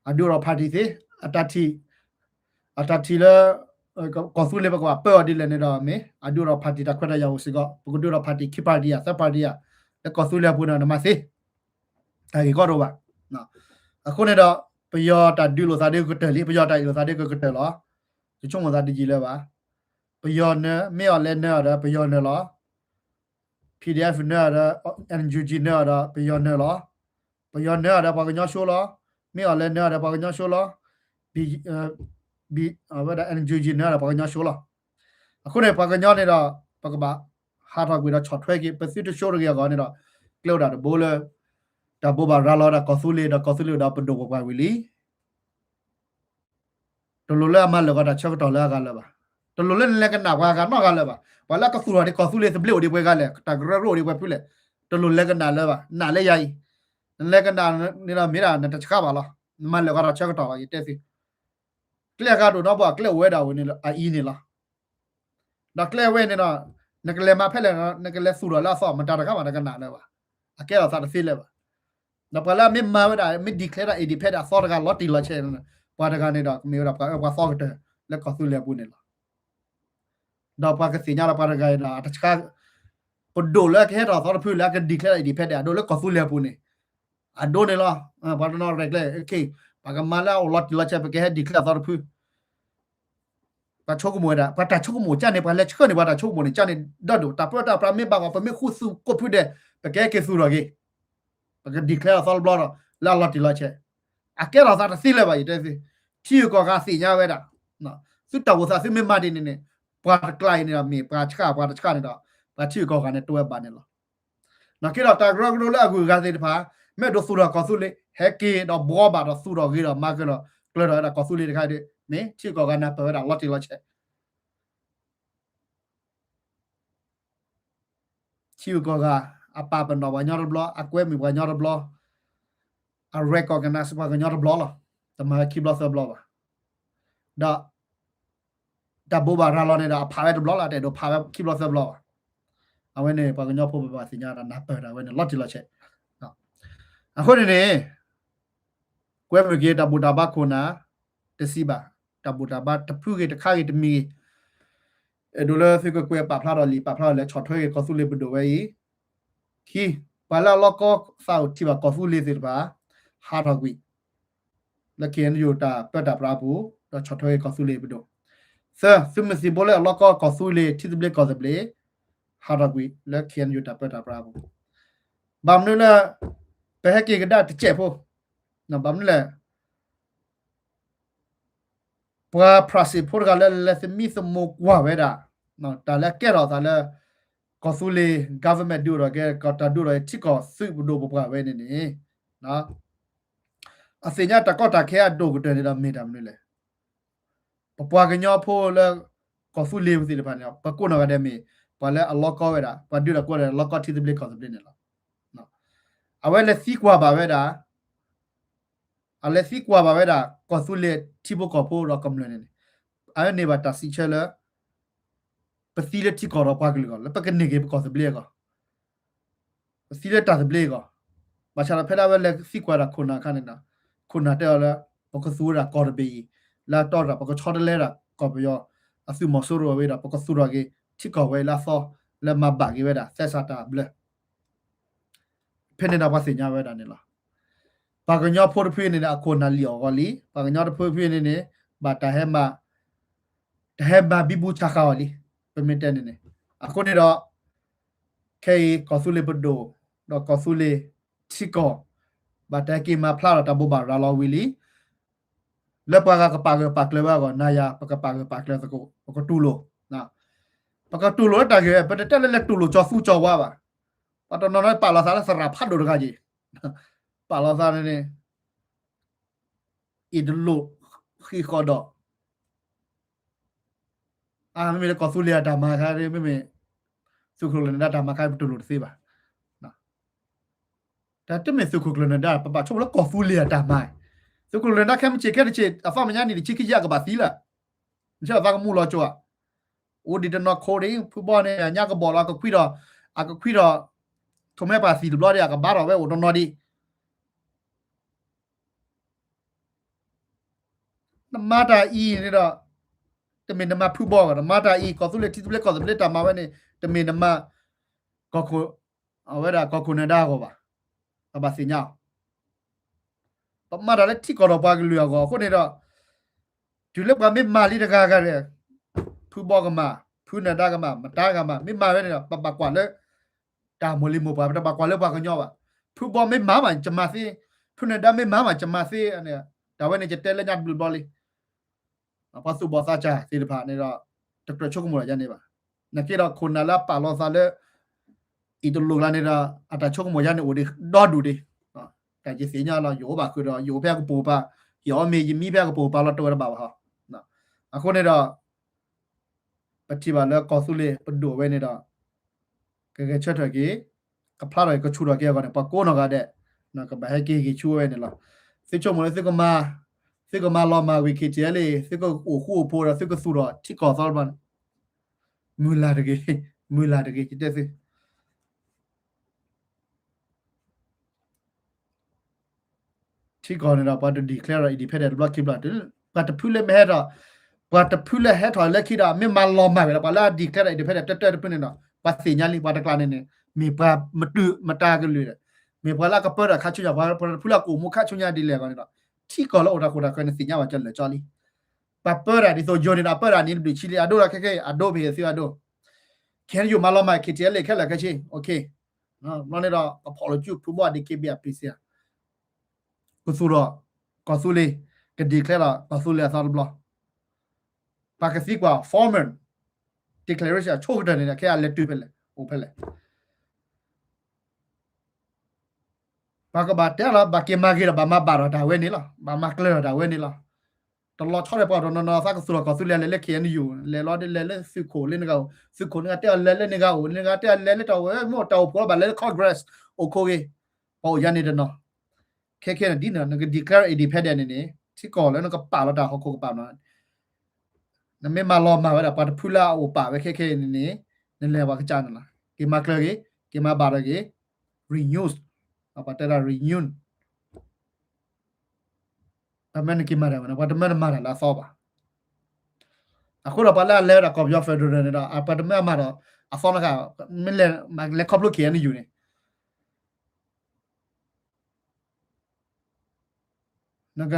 အဒုးအိၣ်ဒီး party သ့, အတၢ်ထံၣ်, အတၢ်ထံၣ်လၢ ကီၢ်သူလ့ၤပကဘၣ်ပၢအီၤဒ်လဲၣ်န့ၣ်ဒီး မ့ၢ်အဒုးအိၣ်ဒီး party တၢ်ခွဲးတၢ်ယာ်အိၣ်စ့ၢ်ကီး, ပကဒုးအိၣ်ဒီး party ခံ party ဧါ သၢ party ဧါ, လၢကီၢ်သူလ့ၤအပူၤန့ၣ် နမၤသ့, တၢ်ဂ့ၢ်ကီတအိၣ်ဘၣ်. အဃိန့ၣ်ဒီး ပယီၤတၢ်ဒုးလိာ်သးဒ်ကတၢၢ်လံ, ပယီၤတၢ်အ့ၣ်လိာ်သးဒ်ကကတၢၢ်လီၤ. ယဆိကမိၣ်သးတယံာ်လၢၤဘၣ်. ပယီၤနၢ, မ့ၢ်အီၤလဲၤနၢအီၤဒီး ပယီၤနၢလီၤ. PDF နၢအီၤဒီး NUG နၢအီၤဒီး ပယီၤနၢလီၤ. ပယီၤနၢအီၤဒီးပှၤကညီဆိလီၤ. မ့ၢ်အီၤလဲၤနၢအီၤဒီးပှၤကညီဆိလီၤ. ဘံ, အဝဲဒၣ် NUG နၢအီၤဒီးပှၤကညီဆိလီၤ. အဃိန့ၣ် ပှၤကညီန့ၣ်ဒီး ပကဘၣ်ဟးထီၣ်ကွံာ်ဒီးဆီၣ်ထွဲက့ၤ ပသုတဆိတဂ့ၤအဂီၢ်န့ၣ်ဒီး ကျဲအိၣ်ဒၣ်တဘိလၢ တၢ်ဘိးဘၣ်ရၤလီၤဒၣ်ကီၢ်သူလ့ၤဒီးကီၢ်သူလ့ၤအိၣ်ဒီးပဒိၣ်ပပှၢ်ဝံၤလံ. တလိၣ်လၢအမၤလၢာ်ကီးတၢ်ဆၢကတီၢ်လၢအဂၤလၢၤဘၣ်. တလိၣ်လၢနလဲၤကနၣ်ပှၤဂၤနီတဂၤလၢၤဘၣ်. ပှၤလၢအကသူၣ်ထီၣ်ဒံးကီၢ်သူလ့ၤသဘျ့အိၣ်ဒံးပှဲၤဂၤလဲၣ်, တၢ်ကရၢကရိအိၣ်ဒံးပှဲၤဖုလဲၣ်, တလိၣ်လဲၤကနၣ်လၢၤဘၣ်. နာ်လၢယၤအံၤ, နလဲၤကနၣ်န့ၣ်ဒီးမ့ၢ်ဒၣ်နတဆှးဘၣ်လီၤ. နမၤလၢာ်ကီးတၢ်ဆၢကတီၢ်လီၤ ယတဲသု. ကျဲအဂၤတအိၣ်နီတဘိ ကျဲအိၣ်ဝဲဒၣ်ဝဲန့ၣ်လီၤ အအံၤန့ၣ်လီၤ. ဒီးကျဲဝဲန့ၣ်ဒီး နကလဲၤမၤဖဲလဲၣ်, နကလဲၤသူၣ်ထီၣ်လၢအသီ မတၤတဂၤမးတကနၣ်လၢၤဘၣ်. အကဲထီၣ်သးတသ့လၢၤဘၣ်. ဒီးပှၤလၢအမ့ၢ်မၤဝဲဒၣ် မ့ၢ် declare ဒၣ် independent အသီတဂၤလီၤတံၢ်လီၤဆဲးန့ၣ် ပှၤတဂၤန့ၣ်ဒီး ကမ့ၢ်ဝဲဒၣ်ပှၤအၢပှၤသီကတၢၢ်လၢကီၢ်သူလ့ၤအပူၤန့ၣ်လီၤ. ဒီးပှၤကသ့ၣ်ညါဒီးပှၤတဂၤအံၤဒီး အတဆှး ပဒိၣ်လၢအကဟဲထီၣ်အသီတဖုလၢအက declare ဒၣ် independent အဒိလၢကီၢ်သူလ့ၤအပူၤန့ၣ် အဒိန့ၣ်လီၤ. ပှၤတနီၤရဲၣ်ကျဲၤ ပှၤကမၤလၢအအိၣ်လီၤတံၢ်လီၤဆဲး ပကဟဲ declare အသီတဖု ပှၤဆိကမိၣ်ဝဲဒၣ် ပှၤတၢ်ဆိကမိၣ်ကၢ်န့ၣ် ပှၤလဲၤဆှၢန့ၢ်ပှၤတၢ်ဆိကမိၣ်န့ၣ် ကၢ်န့ၣ်ဒီဒိၣ် တၢ်ပၢတၢ်ပြးမ့ၢ်ဘၣ်ဂီၢ် ပမ့ၢ်ဃူသူၣ်ကိးဖုဒဲး ပကဟဲက့ၤသူၣ်ထီၣ်က့ၤ ပက declare အသီတဘျီဒီး လၢအလီၤတံၢ်လီၤဆဲး အကဲထီၣ်သးတသ့လၢၤဘၣ် ယတဲသု. ထံဂုၤကီၢ်ဂၤသ့ၣ်ညါဝဲဒၣ် သုတၢ်အိၣ်သးသုမ့ၢ်မၤဒ်န့ၣ်န့ၣ် ပှၤတကျါအံၤန့ၣ်ဒီး မ့ၢ်ပှၤဆှးပှၤတဆှးန့ၣ်ဒီး ပှၤထံဂုၤကီၢ်ဂၤန့ၣ် တဝဲဘၣ်န့ၣ်လီၤ. နာ်က့ဒီးတၢ်ကရၢကရိလၢအဂုၤအဂၤသ့ၣ်တဖၣ် မ့ၢ်ဒိးသူၣ်ထီၣ်ကီၢ်သူလ့ၤ ဟဲက့ၤဒီးဘှီဘၣ်ဒီးသူၣ်ထီၣ်ဂ့ၤဒီးမၤကၢၤဒီး ကျၢၤထီၣ်ဝဲဒၣ်ကီၢ်သူလ့ၤတခါဒီး မ့ၢ်ထံဂုၤကီၢ်ဂၤနၢ်ပၢၢ်ဝဲဒၣ်လီၤတံၢ်လီၤဆဲး ထံဂုၤကီၢ်ဂၤ အပာ်ပနီၣ်ပှၤကညီတဘျီ အကွဲမုာ်ပှၤကညီတဘျီ အ recognize ပှၤကညီတဘျီလီၤ. တမၤဝဲခံဘျီသၢဘျီဘၣ်. ဒီး တၢ်ဘိးဘၣ်ရၤလီၤန့ၣ်ဒီး အဖးဝဲတဘျီလီၤ တအဲၣ်ဒိးဖးဝဲခံဘျီသၢဘျီဘၣ်. အဝဲန့ၣ် ပှၤကညီဖိပဘၣ်သ့ၣ်ညါတၢ်နၢ်ပၢၢ်ဒၣ်ဝဲန့ၣ် လီၤတံၢ်လီၤဆဲး. အဃိန့ၣ်န့ၣ် ကွဲမုာ်က့ၤတၢ်ဘူၣ်တၢ်ဘါခိၣ်နၢ် တစံးဘၣ်, တၢ်ဘူၣ်တၢ်ဘါတဖုဂ့ၤတခါဂ့ၤတမံၤဂ့ၤ, အဲၣ်ဒိးလၢသုကကွဲးပာ်ဖျါထီၣ်လံာ်ပာ်ဖျါထီၣ်လၢဆီၣ်ထွဲက့ၤကီၢ်သူလ့ၤပဒိၣ်ဝဲအံၤ, ခံ, ပှၤလၢအလီၢ်ကီသးအိၣ်ထံၣ်ဘၣ်ကီၢ်သူလ့ၤသ့ၣ်တဖၣ် ဟးထီၣ်ကွံာ် လၢ KNU တၢ်ပၢတၢ်ပြးအပူၤ ဒီးဆီၣ်ထွဲက့ၤကီၢ်သူလ့ၤပဒိၣ်. သၢ, သုးမုၢ်သံၣ်ဘိလၢအလီၢ်ကီကီၢ်သူလ့ၤ ထံသဘျ့ကီၢ်သဘျ့ ဟးထီၣ်ကွံာ်လၢ KNU တၢ်ပၢတၢ်ပြးအပူၤ. ဘၣ်မနုၤလၢ ပဟဲက့ၤကဒါတစဲးဖိ, ဘၣ်မနုၤလဲၣ် ပှၤဖြၣ်စ့ၣ်ဖိတဂၤလၢလဲၤသမံသမိးကွၢ်ဝဲဒၣ် တၢ်လၢကဲထီၣ်သးလၢ ကီၢ်သူလ့ၤ government ဒုးအိၣ်ထီၣ်ကဲ တၢ်ဒုးအိၣ်ထီၣ်ကဲထံကီၢ်သုးပဒိၣ်ပပှၢ်ဝဲန့ၣ်န့ၣ် အသ့ၣ်ညါတၢ်ကီတၢ်ခဲအဒိၣ်ကတၢၢ်န့ၣ်ဒီးမ့ၢ်တၢ်မနုၤလဲၣ်. ပပှၤကညီဖိလၢ ကီၢ်သူလ့ၤပူၤသ့ၣ်တဖၣ်န့ၣ် ပကိးနီၢ်ဂၤဒဲးမ့ၢ် ပှၤလၢအလီၢ်ကီဝဲဒၣ် ပှၤဒုးတၢ်ကိးဒီးလီၢ်ကီထံသဘျ့ကီၢ်သဘျ့န့ၣ်လီၤ. အဝဲလဲၤသံကွၢ်ဘၣ်ဝဲဒၣ် အလဲၤသံကွၢ်ဘၣ်ဝဲဒၣ် ကီၢ်သူလ့ၤထံဖိကီၢ်ဖိဒီးကမျၢၢ်န့ၣ်န့ၣ် အဝဲန့ၢ်ဘၣ်တၢ်စံးဆၢလၢ ပသံလၢထံကီၢ်ဒီးပှၤကလုာ်အဂီၢ် လၢပကန့ၢ်က့ၤပကီၢ်သဘျ့အဂီၢ်, ပသံလၢတၢ်သဘျ့အဂီၢ်, ဘၣ်ဆၣ်ဒီးဖဲဒၣ်ဝဲလဲၤသံကွၢ်ဒၣ်ခိၣ်နၢ်အခါန့ၣ်ဒီး ခိၣ်နၢ်တဲအီၤလၢ ပကသူဝဲဒၣ်ကီၢ်တဘ့ၣ်အံၤ လၢအတီဒီး ပကဆီတလဲဒၣ်ကီၢ်ပယီၤအသုးမီၤစိရိၤဝဲဒီး ပကသူထီၣ်က့ၤထံကီၢ်ဝဲအံၤလၢအသီ လၢမၤဘၣ်က့ၤဝဲဒၣ် သဲစးတၢ်ဘျၢ ဖဲန့ၣ်ဒီးပှၤသ့ၣ်ညါဝဲဒၣ်န့ၣ်လီၤ. ပှၤကညီဖိတဖုန့ၣ်န့ၣ် အခိၣ်နၢ်လံၣ်အီၣ်ဂီၤလံ, ပှၤကညီတဖုဖုန့ၣ်န့ၣ် ဘၣ်တၢ်ဟဲမၤ တၢ်ဟဲမၤဘံဘူဆးဃာ်အီၤလံ, ပမ့ၢ်တဲန့ၣ်န့ၣ်. အဃိန့ၣ်ဒီး ခဲအံၤကီၢ်သူလ့ၤပဒိၣ် ဒီးကီၢ်သူလ့ၤထံကီၢ် ဘၣ်တၢ်ဟဲက့ၤမၤဖျါဒီးတၢ်ဘိးဘၣ်ရၤလီၤဝံၤလံ. လၢပှၤဂၤကပာ်ဂၢၢ်ပာ်ကျၢၤဝဲအဂီၢ် နၤယၤ ပကပာ်ဂၢၢ်ပာ်ကျၢၤသကိး ပကတူၢ်လိာ် ပကတူၢ်လိာ်လၢတၢ်ဂ့ၢ်ဝဲ ပတတဲလၢလဲၤတူၢ်လိာ်ကၠီၤသူကၠီၤဝါဘၣ်. ပှၤတနီၤနီၤပာ်လီၤသးလၢသရၣ်ဖးဒိၣ်တဂၤက့ၤ, ပာ်လီၤသးန့ၣ် အံၤတလိၣ်ဃံးဃီဒီး အမ့မ့ၢ်လၢကီၢ်သူလ့ၤအတၢ်မၤခါ မ့မ့ၢ်သုးခိၣ်ကျၢၢ်နၢၤဒါတၢ်မၤခါ ပတူၢ်လိာ်တသ့ဘၣ်. တၢ်တမ့ၢ်သုးခိၣ်ကျၢၢ်နၢၤဒါ ပဘၣ်ဆိကမိၣ်လၢကီၢ်သူလ့ၤအတၢ်မၤ, သုးခိၣ်ကျၢၢ်နၢၤဒါခဲမုၢ်ဆ့ၣ်ခဲတဆ့ၣ် အသီမဲာ်ညါနံၣ်တဆံခံဆံအကဘၣ်သံလၢာ်, နဆဲးသးကမူလီၤကၠိဧါ, အိၣ်ဒံးတနီၤခိဒံး ဖုဘီန့ၣ် ညါကဘီၣ်လီၤ ကခွံဒီး အကခွံဒီး ထိးမဲပှၤသံတဘျီဒီး အကဘါထီၣ်ဝဲအိၣ်တနီၤဒံး နမၤတၢ်အံၤန့ၣ်ဒီး တမ့ၢ်နမၤဖုဘီအဂီၢ်, နမၤတၢ်အံၤ ကီၢ်သူလ့ၤထံသဘျ့ကီၢ်သဘျ့တၢ်မၤဝဲန့ၣ် တမ့ၢ်နမၤ ကီၢ်ခိၣ် အဝဲဒၣ်ကီၢ်ခိၣ်နၢၤဒါအဂီၢ်ဘၣ်. အဘၣ်သ့ၣ်ညါအီၤ, ပမၤတၢ်လၢထံကီၢ်ဒီးပှၤကလုာ်အဂီၢ်အဃိန့ၣ်ဒီး တုၤလၢပှၤမ့ၢ်မၤလံတဂၤဂၤဒီး ဖုဘီကမၤ ဖုနၢၤဒါကမၤ မတၤကမၤ မ့ၢ်မၤဝဲန့ၣ်ဒီး ပဘၣ်ကွၢ်လၢ တၢ်မိၢ်လံၤမိၢ်ပှၢ် ပတဘၣ်ကွၢ်လၢပှၤကညီဘၣ်. ဖုဘီမ့ၢ်မၤမး ယမၤသ့, ဖုနၢၤဒါမ့ၢ်မၤမး ယမၤသ့န့ၣ်, တၢ်ဝဲန့ၣ် ယတဲလၢညါတဘျုးဘျီလံ. ပှၤသူၣ်ဘီၣ်သးစၢ်သ့ၣ်တဖၣ်န့ၣ်ဒီး တကြၢးဆိကမိၣ်လၢယၤန့ၣ်ဘၣ်. နာ်က့ဒီးခိၣ်နၢ်လၢအပာ်လီၤသးလၢ အံၤတလိၣ်ကျါန့ၣ်ဒီး အတၢ်ဆိကမိၣ်ယၤန့ၣ်အိၣ်ဒံးဒီဒူၣ်ဒံး. တၢ်ယသ့ၣ်ညါလီၤ ယအိၣ်ဘၣ်ဃုာ်ဒီး ယအိၣ်ဖဲအကပိာ်ကပၤ, ယအီၣ်မ့ၤယမံဖဲအကပိာ်ကပၤလီၤ တအိၣ်ဝဲတဘၣ်ဘၣ်ဟီ. အဃိန့ၣ်ဒီး ပထံၣ်ဘၣ်လၢကီၢ်သူလ့ၤပဒိၣ်ဝဲန့ၣ်ဒီး ကဂဲၤဆၢထၢၣ်က့ၤ, ကဖျါထီၣ်က့ၤ ကဆူၣ်ထီၣ်က့ၤအဂီၢ်န့ၣ် ပှၤကိးနီၢ်ဂၤဒဲး ကဘၣ်ဟဲက့ၤဂ့ၤဆူဝဲန့ၣ်လီၤ. သုဆိကမိၣ်လၢသုကမၤ, သုကမၤလီၤမၢ်ဝံၤ KTLA သုကအိၣ်ဃူအိၣ်ဖိးဒီး သုကသူၣ်ထီၣ်ထံကီၢ်သီတဘျီန့ၣ် မုၢ်လၢ်တဂ့ၤ, မုၢ်လၢ်တဂ့ၤ ယတဲသု ထံကီၢ်န့ၣ်ဒီး ပှၤတ declare ဒီး independent တဘျီခံဘျီ, ပှၤတဖုလၢမ့ၢ်ဟဲထီၣ်, ပှၤတဖုလၢဟဲထီၣ်လၢခံဒီး မ့ၢ်မၤလီၤမၢ်ဝဲဒီး ပှၤလၢအ declare ဒီး independent တၢတၢတဖုန့ၣ်ဒီး ပှၤသ့ၣ်ညါလံ ပှၤတကျါန့ၣ်န့ၣ် မ့ၢ်ပှၤမတုာ်မတၤကလုာ်ဒီး မ့ၢ်ပှၤလၢအကပၢတၢ်ခါဆူညါ, ပှၤတဖုလၢအကအိၣ်မူခါဆူညါဒ်လဲၣ်အဂီၢ်န့ၣ်ဒီး ထံကီၢ်လၢအိၣ်တၢ်ခိၣ်တၢ်ဃၢၤန့ၣ် သ့ၣ်ညါဘၣ်ကလၢာ်ကၠီလံ. ပှၤပၢတၢ်ဒ်သိးယိၤန့ၣ်ဒီး ပၢတၢ်န့ၣ်တဘျုးဆံလံ, အဒိဒီးခဲခဲအံၤ အဒိပဟ့ၣ်သုအဒိ ခဲအံၤယိၤမၤလီၤမၢ် KTLA ခဲလၢာ်ခဲဆ့ ဘျီန့ၣ်ဒီး ကဖီၣ်လိာ်စုဖုဘီ DKBA အပံၤစ့ ကသူၣ်ထီၣ်ကီၢ်သူလ့ၤ, က declare ဒီးကီၢ်သူလ့ၤအသီတဘျီ, ပှၤကသံကွၢ် formal declaration အဆိကတၢၢ်န့ၣ် ခဲအံၤလဲၤတုၤဖဲလဲၣ် အိၣ်ဖဲလဲၣ်. ပှၤကဘၣ်တဲလီၤ ဘၣ်က့ၤမၤဂ့ၤဒီး ဘၣ်မၤဘၣ်ဒီးတၢ်ဝဲန့ၣ်လီၤ, ဘၣ်မၤကျၢၤဒီးတၢ်ဝဲန့ၣ်လီၤ. တလီၤဆီဒီးပှၤတနီၤနီၤ သးကသူၣ်ထီၣ်ကီၢ်သူလ့ၤလဲၤလၢ KNU လဲၤလီၤဒ်လဲၤလၢသုးခိၣ်လၢနဂၤအိၣ်, သုးခိၣ်နဂၤတဲအီၤလဲၤလၢနဂၤအိၣ်, နဂၤတဲအီၤလဲၤလၢတၢ်အိၣ်ဝဲ မ့ၢ်တၢ်အိၣ်ဖှိၣ်လီၤ ဘၣ်လဲၤလၢ Congress အိၣ်ခိၣ်ဂ့ၤ, ပှၤအိၣ်ယါန့ၣ်တနီၤ. ခဲခဲန့ၣ် ဒ်န့ၣ် နက declare independent န့ၣ်န့ၣ် ထံကီၢ်လၢနကပာ်လီၤတၢ်ဟီၣ်ခိၣ်ကပၤမး နမ့ၢ်မၤလီၤမၢ်ဝဲဒၣ် ပှၤတဖုလၢအအိၣ်ပာ်ဝဲခဲခဲအံၤန့ၣ်န့ၣ် နလဲၤပှၤကစၢ်န့ၣ်လီၤ. က့ၤမၤကျၢၤဂ့ၤ, က့ၤမၤဘၣ်ဒီးဂ့ၤ, renew, ပှၤတဲဒၣ် renew, ပှၤမၢနက့ၤမၤတၢ်ဝဲန့ၣ် ပှၤတမၢနမၤတၢ်လၢအသီဘၣ်. အဃိဒီးပှၤလၢအလဲၤဝဲဒၣ်ကီၢ်ပယီၤ federal န့ၣ်ဒီး ပှၤတမၢမၤဒီးအသီနခါ, မ့ၢ်လဲၤခီဖျိ KNU န့ၣ် နက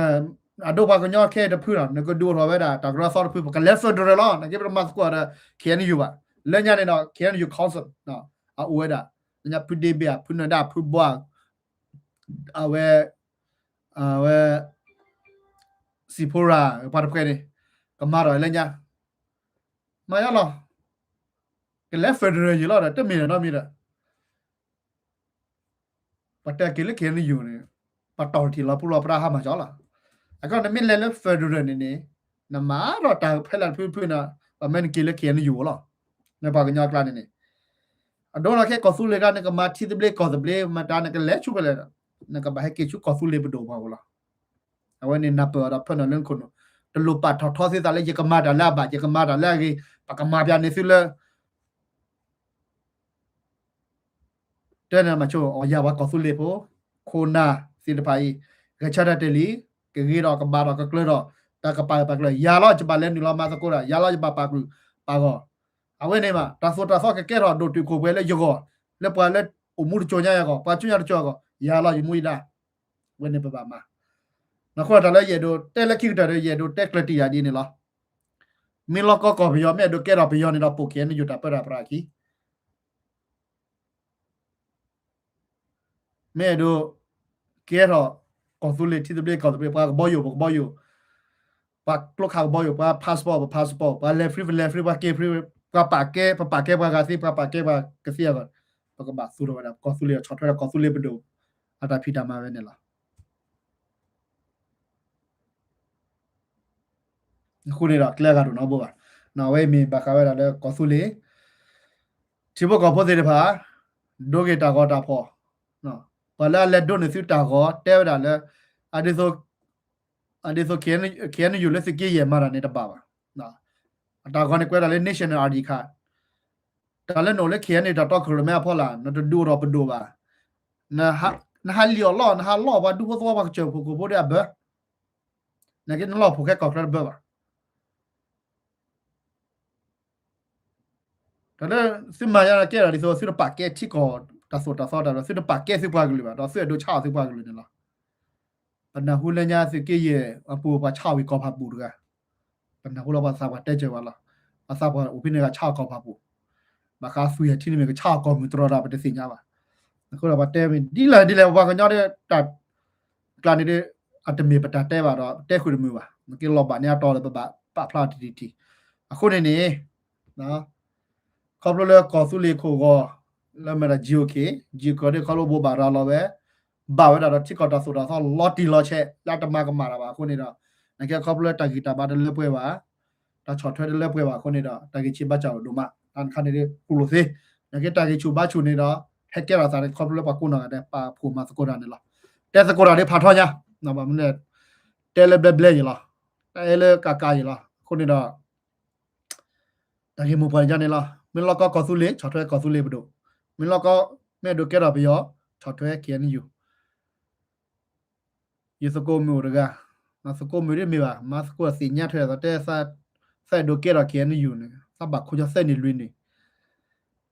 အဒိပှၤကညီခဲအံၤတဖုလီၤ, နကဒုးအိၣ်ထီၣ်ဝဲဒၣ် တၢ်ကရၢသီတဖု ပကလဲၤ federal လီၤ, နက့ပတမၤသကိးဒီး KNU ဘၣ်. လၢညါန့ၣ်ဒီး KNU Council အအိၣ်ဝဲဒၣ်, လၢညါဖုဒ့ဘ့ၣ်ဧါ, ဖုနၢၤဒါ, ဖုဘီဧါ, အဝဲ, အဝဲ, စံၣ်ဖိရၤ ပှၤတဖှဲးန့ၣ် ကမၤဒီးလၢညါ, မၤညါလီၤ, ကလဲၤ federal ယံၤလီၤဒီး တမ့ၢ်ဒီးနီတမံၤဒီး ပှၤတဲက့ၤလၢ KNU န့ၣ် ပှၤတီၢ်ထံၣ်လီၤပူၤလီၤပြါဟါမၢ်ကၠီလီၤ. အဃိန့ၣ်မ့ၢ်လဲၤလၢ federal န့ၣ်န့ၣ် နမၤဒီးတၢ်ဖဲလဲၣ်တဖုဖုန့ၣ် ပှၤမၢနက့ၤလၢ KNU လီၤ. လၢပှၤကညီအကျါန့ၣ်န့ၣ် အဒိလီၤခဲကီၢ်သူလ့ၤတၢ် နကမၤထံသဘျ့ကီၢ်သဘျ့ မတၤနကလဲၤဆူဖဲလဲၣ်ဒီး နကဘၣ်ဟဲက့ၤဆူကီၢ်သူလ့ၤပဒိၣ်ပှၤဧိၤလီၤ. အဝဲန့ၣ်နၢ်ပၢၢ်အီၤဒီးဖၢနုာ်လၢနခိၣ်နူာ် တလိၣ်ပာ်ထီၣ်ထီသုသးလၢယကမၤတၢ်လၢအဘၣ် ယကမၤတၢ်လၢအဂ့ၤ ပကမၤပၠးန့ၢ်သုလၢ တဲန့ၣ်မၤဆိ အီၤယၤပှၤကီၢ်သူလ့ၤဖိ ခိၣ်နၢ်သ့ၣ်တဖၣ်အံၤ ဂဲၤဆၢထၢၣ်တ့ၢ်လံ, ကဂ့ၤထီၣ်ကဘၣ်ထီၣ်ကကျၢၤထီၣ် တၢ်ကပာ်ဂၢၢ်ပာ်ကျၢၤ ယၤလီၤ ယဘၣ်လဲၤနုာ်လီၤမၤသကိးတၢ် ယၤလီၤ ယဘၣ်ပာ်ကလုာ်ပာ်ဂီၢ်, အဝဲန့ၣ်မး တၢ်သိၣ်တၢ်သီကကဲထီၣ်ဒိၣ်တုာ်ခိၣ်ပှဲၤလၢယဂီၢ်, လၢပှၤလၢအိၣ်မူတစိၤညါအဂီၢ်, ပှၤကၠူညါတစိၤအဂီၢ်, ယၤလီၤ ယမူယဒါ, အဝဲန့ၣ်ပဘၣ်မၤ နဃိတၢ်လၢယအဲၣ်ဒိးတဲလၢခံကတၢၢ်ဒီး ယအဲၣ်ဒိးတဲကျၢၤတံၢ်ယၤဒ်န့ၣ်လီၤ. မ့ၢ်လီၢ်ကီကီၢ်ပယီၤ မ့ၢ်အဲၣ်ဒိးကဲထီၣ်ပယီၤန့ၣ်ဒီး ပိာ် KNU တၢ်ပၢတၢ်ပြးအခံ, မ့ၢ်အဲၣ်ဒိးကဲထီၣ် ကီၢ်သူလ့ၤထံသဘျ့ကီၢ်သဘျ့ ပှၤကဘီယူၤ ပကဘီယူၤ, ပှၤကျိခးကဘီယူၤ, ပှၤ passport ပ passport, ပှၤလဲၤ free ပလဲၤ free, ပှၤက့ၤ free, ပှၤပာ်ကဲ ပပာ်ကဲပှၤဂၤသ့ ပှၤပာ်ကဲပှၤကသ့အဂီၢ်, ပကဘၣ်သူၣ်ထီၣ်ဝဲဒၣ် ကီၢ်သူလ့ၤ ဆီၣ်ထွဲဒီးကီၢ်သူလ့ၤပဒိၣ် အတၢ်ဖံးတၢ်မၤဝဲန့ၣ်လီၤ. အဃိန့ၣ်ဒီး ကျဲအဂၤတအိၣ်နီတဘိဘၣ်. အဝဲအံၤမ့ၢ်ဘၣ်ဃးဝဲဒၣ်လၢကီၢ်သူလ့ၤ ထံဖိကီၢ်ဖိသ့ၣ်တဖၣ် ဒိဂ့ၤတၢ်ဂီၤတၢ်ဖီၣ်, ပှၤလၢအလဲၤဒိးန့ၢ်သုတၢ်ဂီၤ တဲဝဲဒၣ်လၢ အဒ်သိး အဒ်သိး KNU လၢသုးက့ယဲၢ်မၤတၢ်န့ၣ်တဘၣ်ဘၣ်. အတၢ်ဂီၤန့ၣ်ကွဲးဒၣ်လၢ National I D card, တၢ်လၢနအိၣ်လၢ KNU တၢ်တီခိၣ်ရိၣ်မဲအဖီလာ် နတဒုးအိၣ်ထီၣ်ပဒိၣ်ဘၣ်, နဟးလံၣ်အီၣ်လီၢ် နဟးလီၢ်ပှၤဒူဖိသဝီပှၤကစၢၢ်ခိၣ်ကိၣ်ဖိဒီးအဘၢ နကနလီၢ်ဖိၣ်ဃဲကီၢ်ချၢတဘၢဘၣ်. တၢ်လၢသုမၤယါကဲဒၣ်ဒ်သိး သုတပာ်ကဲထံကီၢ်တၢ်သိၣ်တၢ်သီတၢ်ဒီး သုတပာ်ကဲသုပှၤကလုာ်ဘၣ် ဒီးသုအဲၣ်ဒိးဆါအီၣ်သုပှၤကလုာ်န့ၣ်လီၤ. ပနၢ်ဟူလၢညါသုးက့ယဲၢ်အပူၤ ပှၤဆါအီၣ်ဝံၤကီၢ်ဖးပူၤတဂၤ, ပနၢ်ဟူလီၤပှၤသးပှၢ်တဲစၢၤဝဲလီၤ. ပှၤသးပှၢ်အိၣ်ဖဲန့ၣ်ဂၤဆါအီၣ်ကီၢ်ဖးပူၤ, ဘၣ်ဃးသွံၣ်အထံန့ၣ်မ့ၢ်ကဆါအီၣ်ကီၢ်မုၢ်တြီဒီး ပတသ့ၣ်ညါဘၣ်. အဃိဒီးပှၤတဲမ့ၢ်ဒ်လဲၣ်ဒ်လဲၣ် ပှၤကညီဒီးတၢ်ကျါန့ၣ်ဒီး အတမ့ၢ်ပတၢ်တဲဘၣ်ဒီး တဲဃုာ်တမုာ်ဘၣ်. နကလီၤဘၣ်န့ၢ်အတီဒီး ပဘၣ်ပာ်ဖျါအီၤတထံၣ်ထံၣ်. အဃိန့ၣ်န့ၣ် ခီဖျိလၢကီၢ်သူလ့ၤခိၣ်ဂီၤ လၢမ့ၢ်ဒၣ် GOK, GOK ဒ်ခီဖျိဘိးဘၣ်ရၤလီၤဝဲ, ဘၣ်ဝဲဒၣ်ဒီးထံကီၢ်တၢ်သိၣ်တၢ်သီလီၤတံၢ်လီၤဆဲး လၢအတမၤကမၣ်တၢ်ဘၣ်အဃိန့ၣ်ဒီး နကဲခီဖျိလၢတၢ်ဂံၢ်တၢ်ဘါတလၢပှဲၤဘၣ်, တၢ်ဆီၣ်ထွဲတလၢပှဲၤဘၣ်အဃိန့ၣ်ဒီး တၢ်ဂံၢ်ဆံးဘါစၢ်အိၣ်ဒိၣ်မး, တၢ်တခါန့ၣ်ဒီး ပူၤလိာ်သ့, နကဲတၢ်ဂံၢ်ဆူၣ်ဘါဆူၣ်န့ၣ်ဒီး ဟဲကဲထီၣ်သးန့ၣ် ခီဖျိလၢပှၤကိးနီၢ်ဂၤဒဲး ပာ်ဖှိၣ်မၤသကိးတၢ်န့ၣ်လီၤ. တဲသကိးတၢ်ဒ်ဖးထီညါ, ဘၣ်မနုၤလဲၣ်, တဲလၢဘျဲဘျဲယံၤလီၤ, တဲလၢကးကးယံၤလီၤ. အဃိန့ၣ်ဒီး တၢ်ဂ့ၢ်မိၢ်ပှၢ်န့ၣ်ယါန့ၣ်လီၤ. မ့ၢ်လီၢ်ကီကီၢ်သူလ့ၤ ဆီၣ်ထွဲကီၢ်သူလ့ၤပဒိၣ်, မ့ၢ်လီၢ်ကီ မ့ၢ်အဲၣ်ဒိးကဲထီၣ်ပယီၤ ဆီၣ်ထွဲ KNU, ယသကိးမုၣ်အိၣ်တဂၤ, သကိးမုၣ်ဒ်မ့ၢ်ဘၣ် မၤသကိးသ့ၣ်ညါထွဲဒီး တဲ သးအဲၣ်ဒိးကဲထီၣ် KNU န့ၣ် သးဘၣ်ခိၣ်ညီသၢနံၣ်လွံၢ်နံၣ်,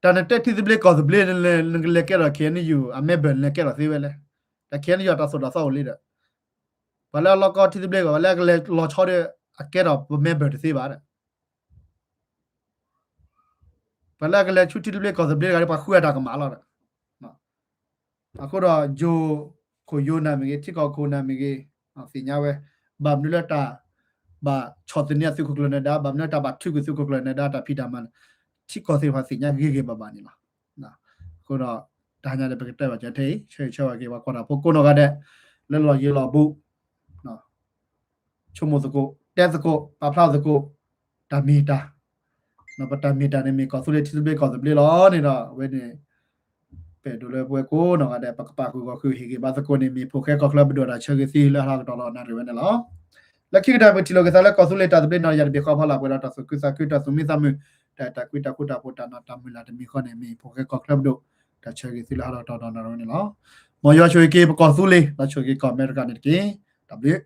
တၢ်နတဲထံသဘျ့ကီၢ်သဘျ့ နကလဲၤကဲထီၣ် KNU အ member နလဲၤကဲထီၣ်သ့ဝဲလဲၣ်. တၢ် KNU အတၢ်သိၣ်တၢ်သီအိၣ်လံဒီး ပှၤလၢအလီၢ်ကီထံသဘျ့ကီၢ် ပှၤလၢအကလဲၤလီၤဆီဒီး အကဲထီၣ်ပ member တသ့ဘၣ်ဒီး ပှၤလၢအကလဲၤဆူထံသဘျ့ကီၢ်သဘျ့တဂၤဒီး ပှၤဃုအတၢ်ကမၣ်လီၤဒီး အဃိဒီး ယိၤခိၣ်ယိၤနၢ်မ့ၢ်ဂ့ၤ ထံကီၢ်ခိၣ်နၢ်မ့ၢ်ဂ့ၤ သ့ၣ်ညါဝဲ ဘၣ်မနုၤလၢတၢ်ဘၣ်ဆီၣ်သနံးသုးခိၣ်ကျၢၢ်နၢၤဒါ ဘၣ်မနုၤလၢတၢ်ဘၣ်ထုးကွံာ်သုးခိၣ်ကျၢၢ်နၢၤဒါ တၢ်ဖံးတၢ်မၤန့ၣ် ထံကီၢ်သ့ၣ်တဖၣ်သ့ၣ်ညါဂ့ၤဂ့ၤဘၣ်ဘၣ်န့ၣ်လီၤ. အဃိဒီး တဟါညါဒီး ပကတဲဘၣ်ကဲထဲအံၤ ဆၢဂ့ၤဆၢဝါက့ၤ ပှၤကွၢ်တၢ်ဖိကိးနီၢ်ဂၤဒဲး လၢလီၢ်ယံၤလီၢ်ဘူး ဆိကမိၣ်သကိး တဲသကိး ပာ်ဖျါသကိး တၢ်မ့ၢ်တၢ် ပတၢ်မ့ၢ်တၢ်န့ၣ်မ့ၢ်ကီၢ်သူလ့ၤထံသဘျ့ကီၢ်သဘျ့လီၤန့ၣ်ဒီး အဝဲန့ၣ် ပအဲၣ်ဒိးလၢပဝဲကိးနီၢ်ဂၤဒဲး ပကပာ်ဃုာ်ဂီၢ်ဃုာ်ဟ့ၣ်ဂ့ၤဘၣ်သကိးန့ၣ် မ့ၢ်ဖိၣ်ဃဲကီၢ်ချၢပဒိၣ်တၢ်ဆၢဂ့ၤသုလၢဟးထီၣ်ကတီၢ်ဒီးနၣ်ရံၣ်ဝဲန့ၣ်လီၤ. လၢခံကတၢၢ်ပထံၣ်လိာ်က့ၤသးလၢကီၢ်သူလ့ၤတၢ်သဘျ့နီၢ်ယၤတဘ့ၣ်ဃီဖီလာ် ပှဲၤဒီးတၢ်သူၣ်ခုသးခု တၢ်သူၣ်မံသးမုာ် တၢ်အဲၣ်တၢ်ကွံတၢ်ဃူတၢ်ဖိးတၢ်နီၢ်တၢ်မုၢ်လၢ်တမံၤဃီန့ၣ် မ့ၢ်ဖိၣ်ဃဲကီၢ်ချၢပဒိၣ် တၢ်ဆၢဂ့ၤသုလၢဟးထီၣ်ကတီၢ်ဒီးနၣ်ရံၣ်ဝဲန့ၣ်လီၤ. မ်ယွၤဆိၣ်ဂ့ၤက့ၤပကီၢ်သူလ့ၤ ဒီးဆိၣ်ဂ့ၤက့ၤကီၢ်အမဲရကၤန့ၣ်တက့ၢ်. တၢ်ဘျုး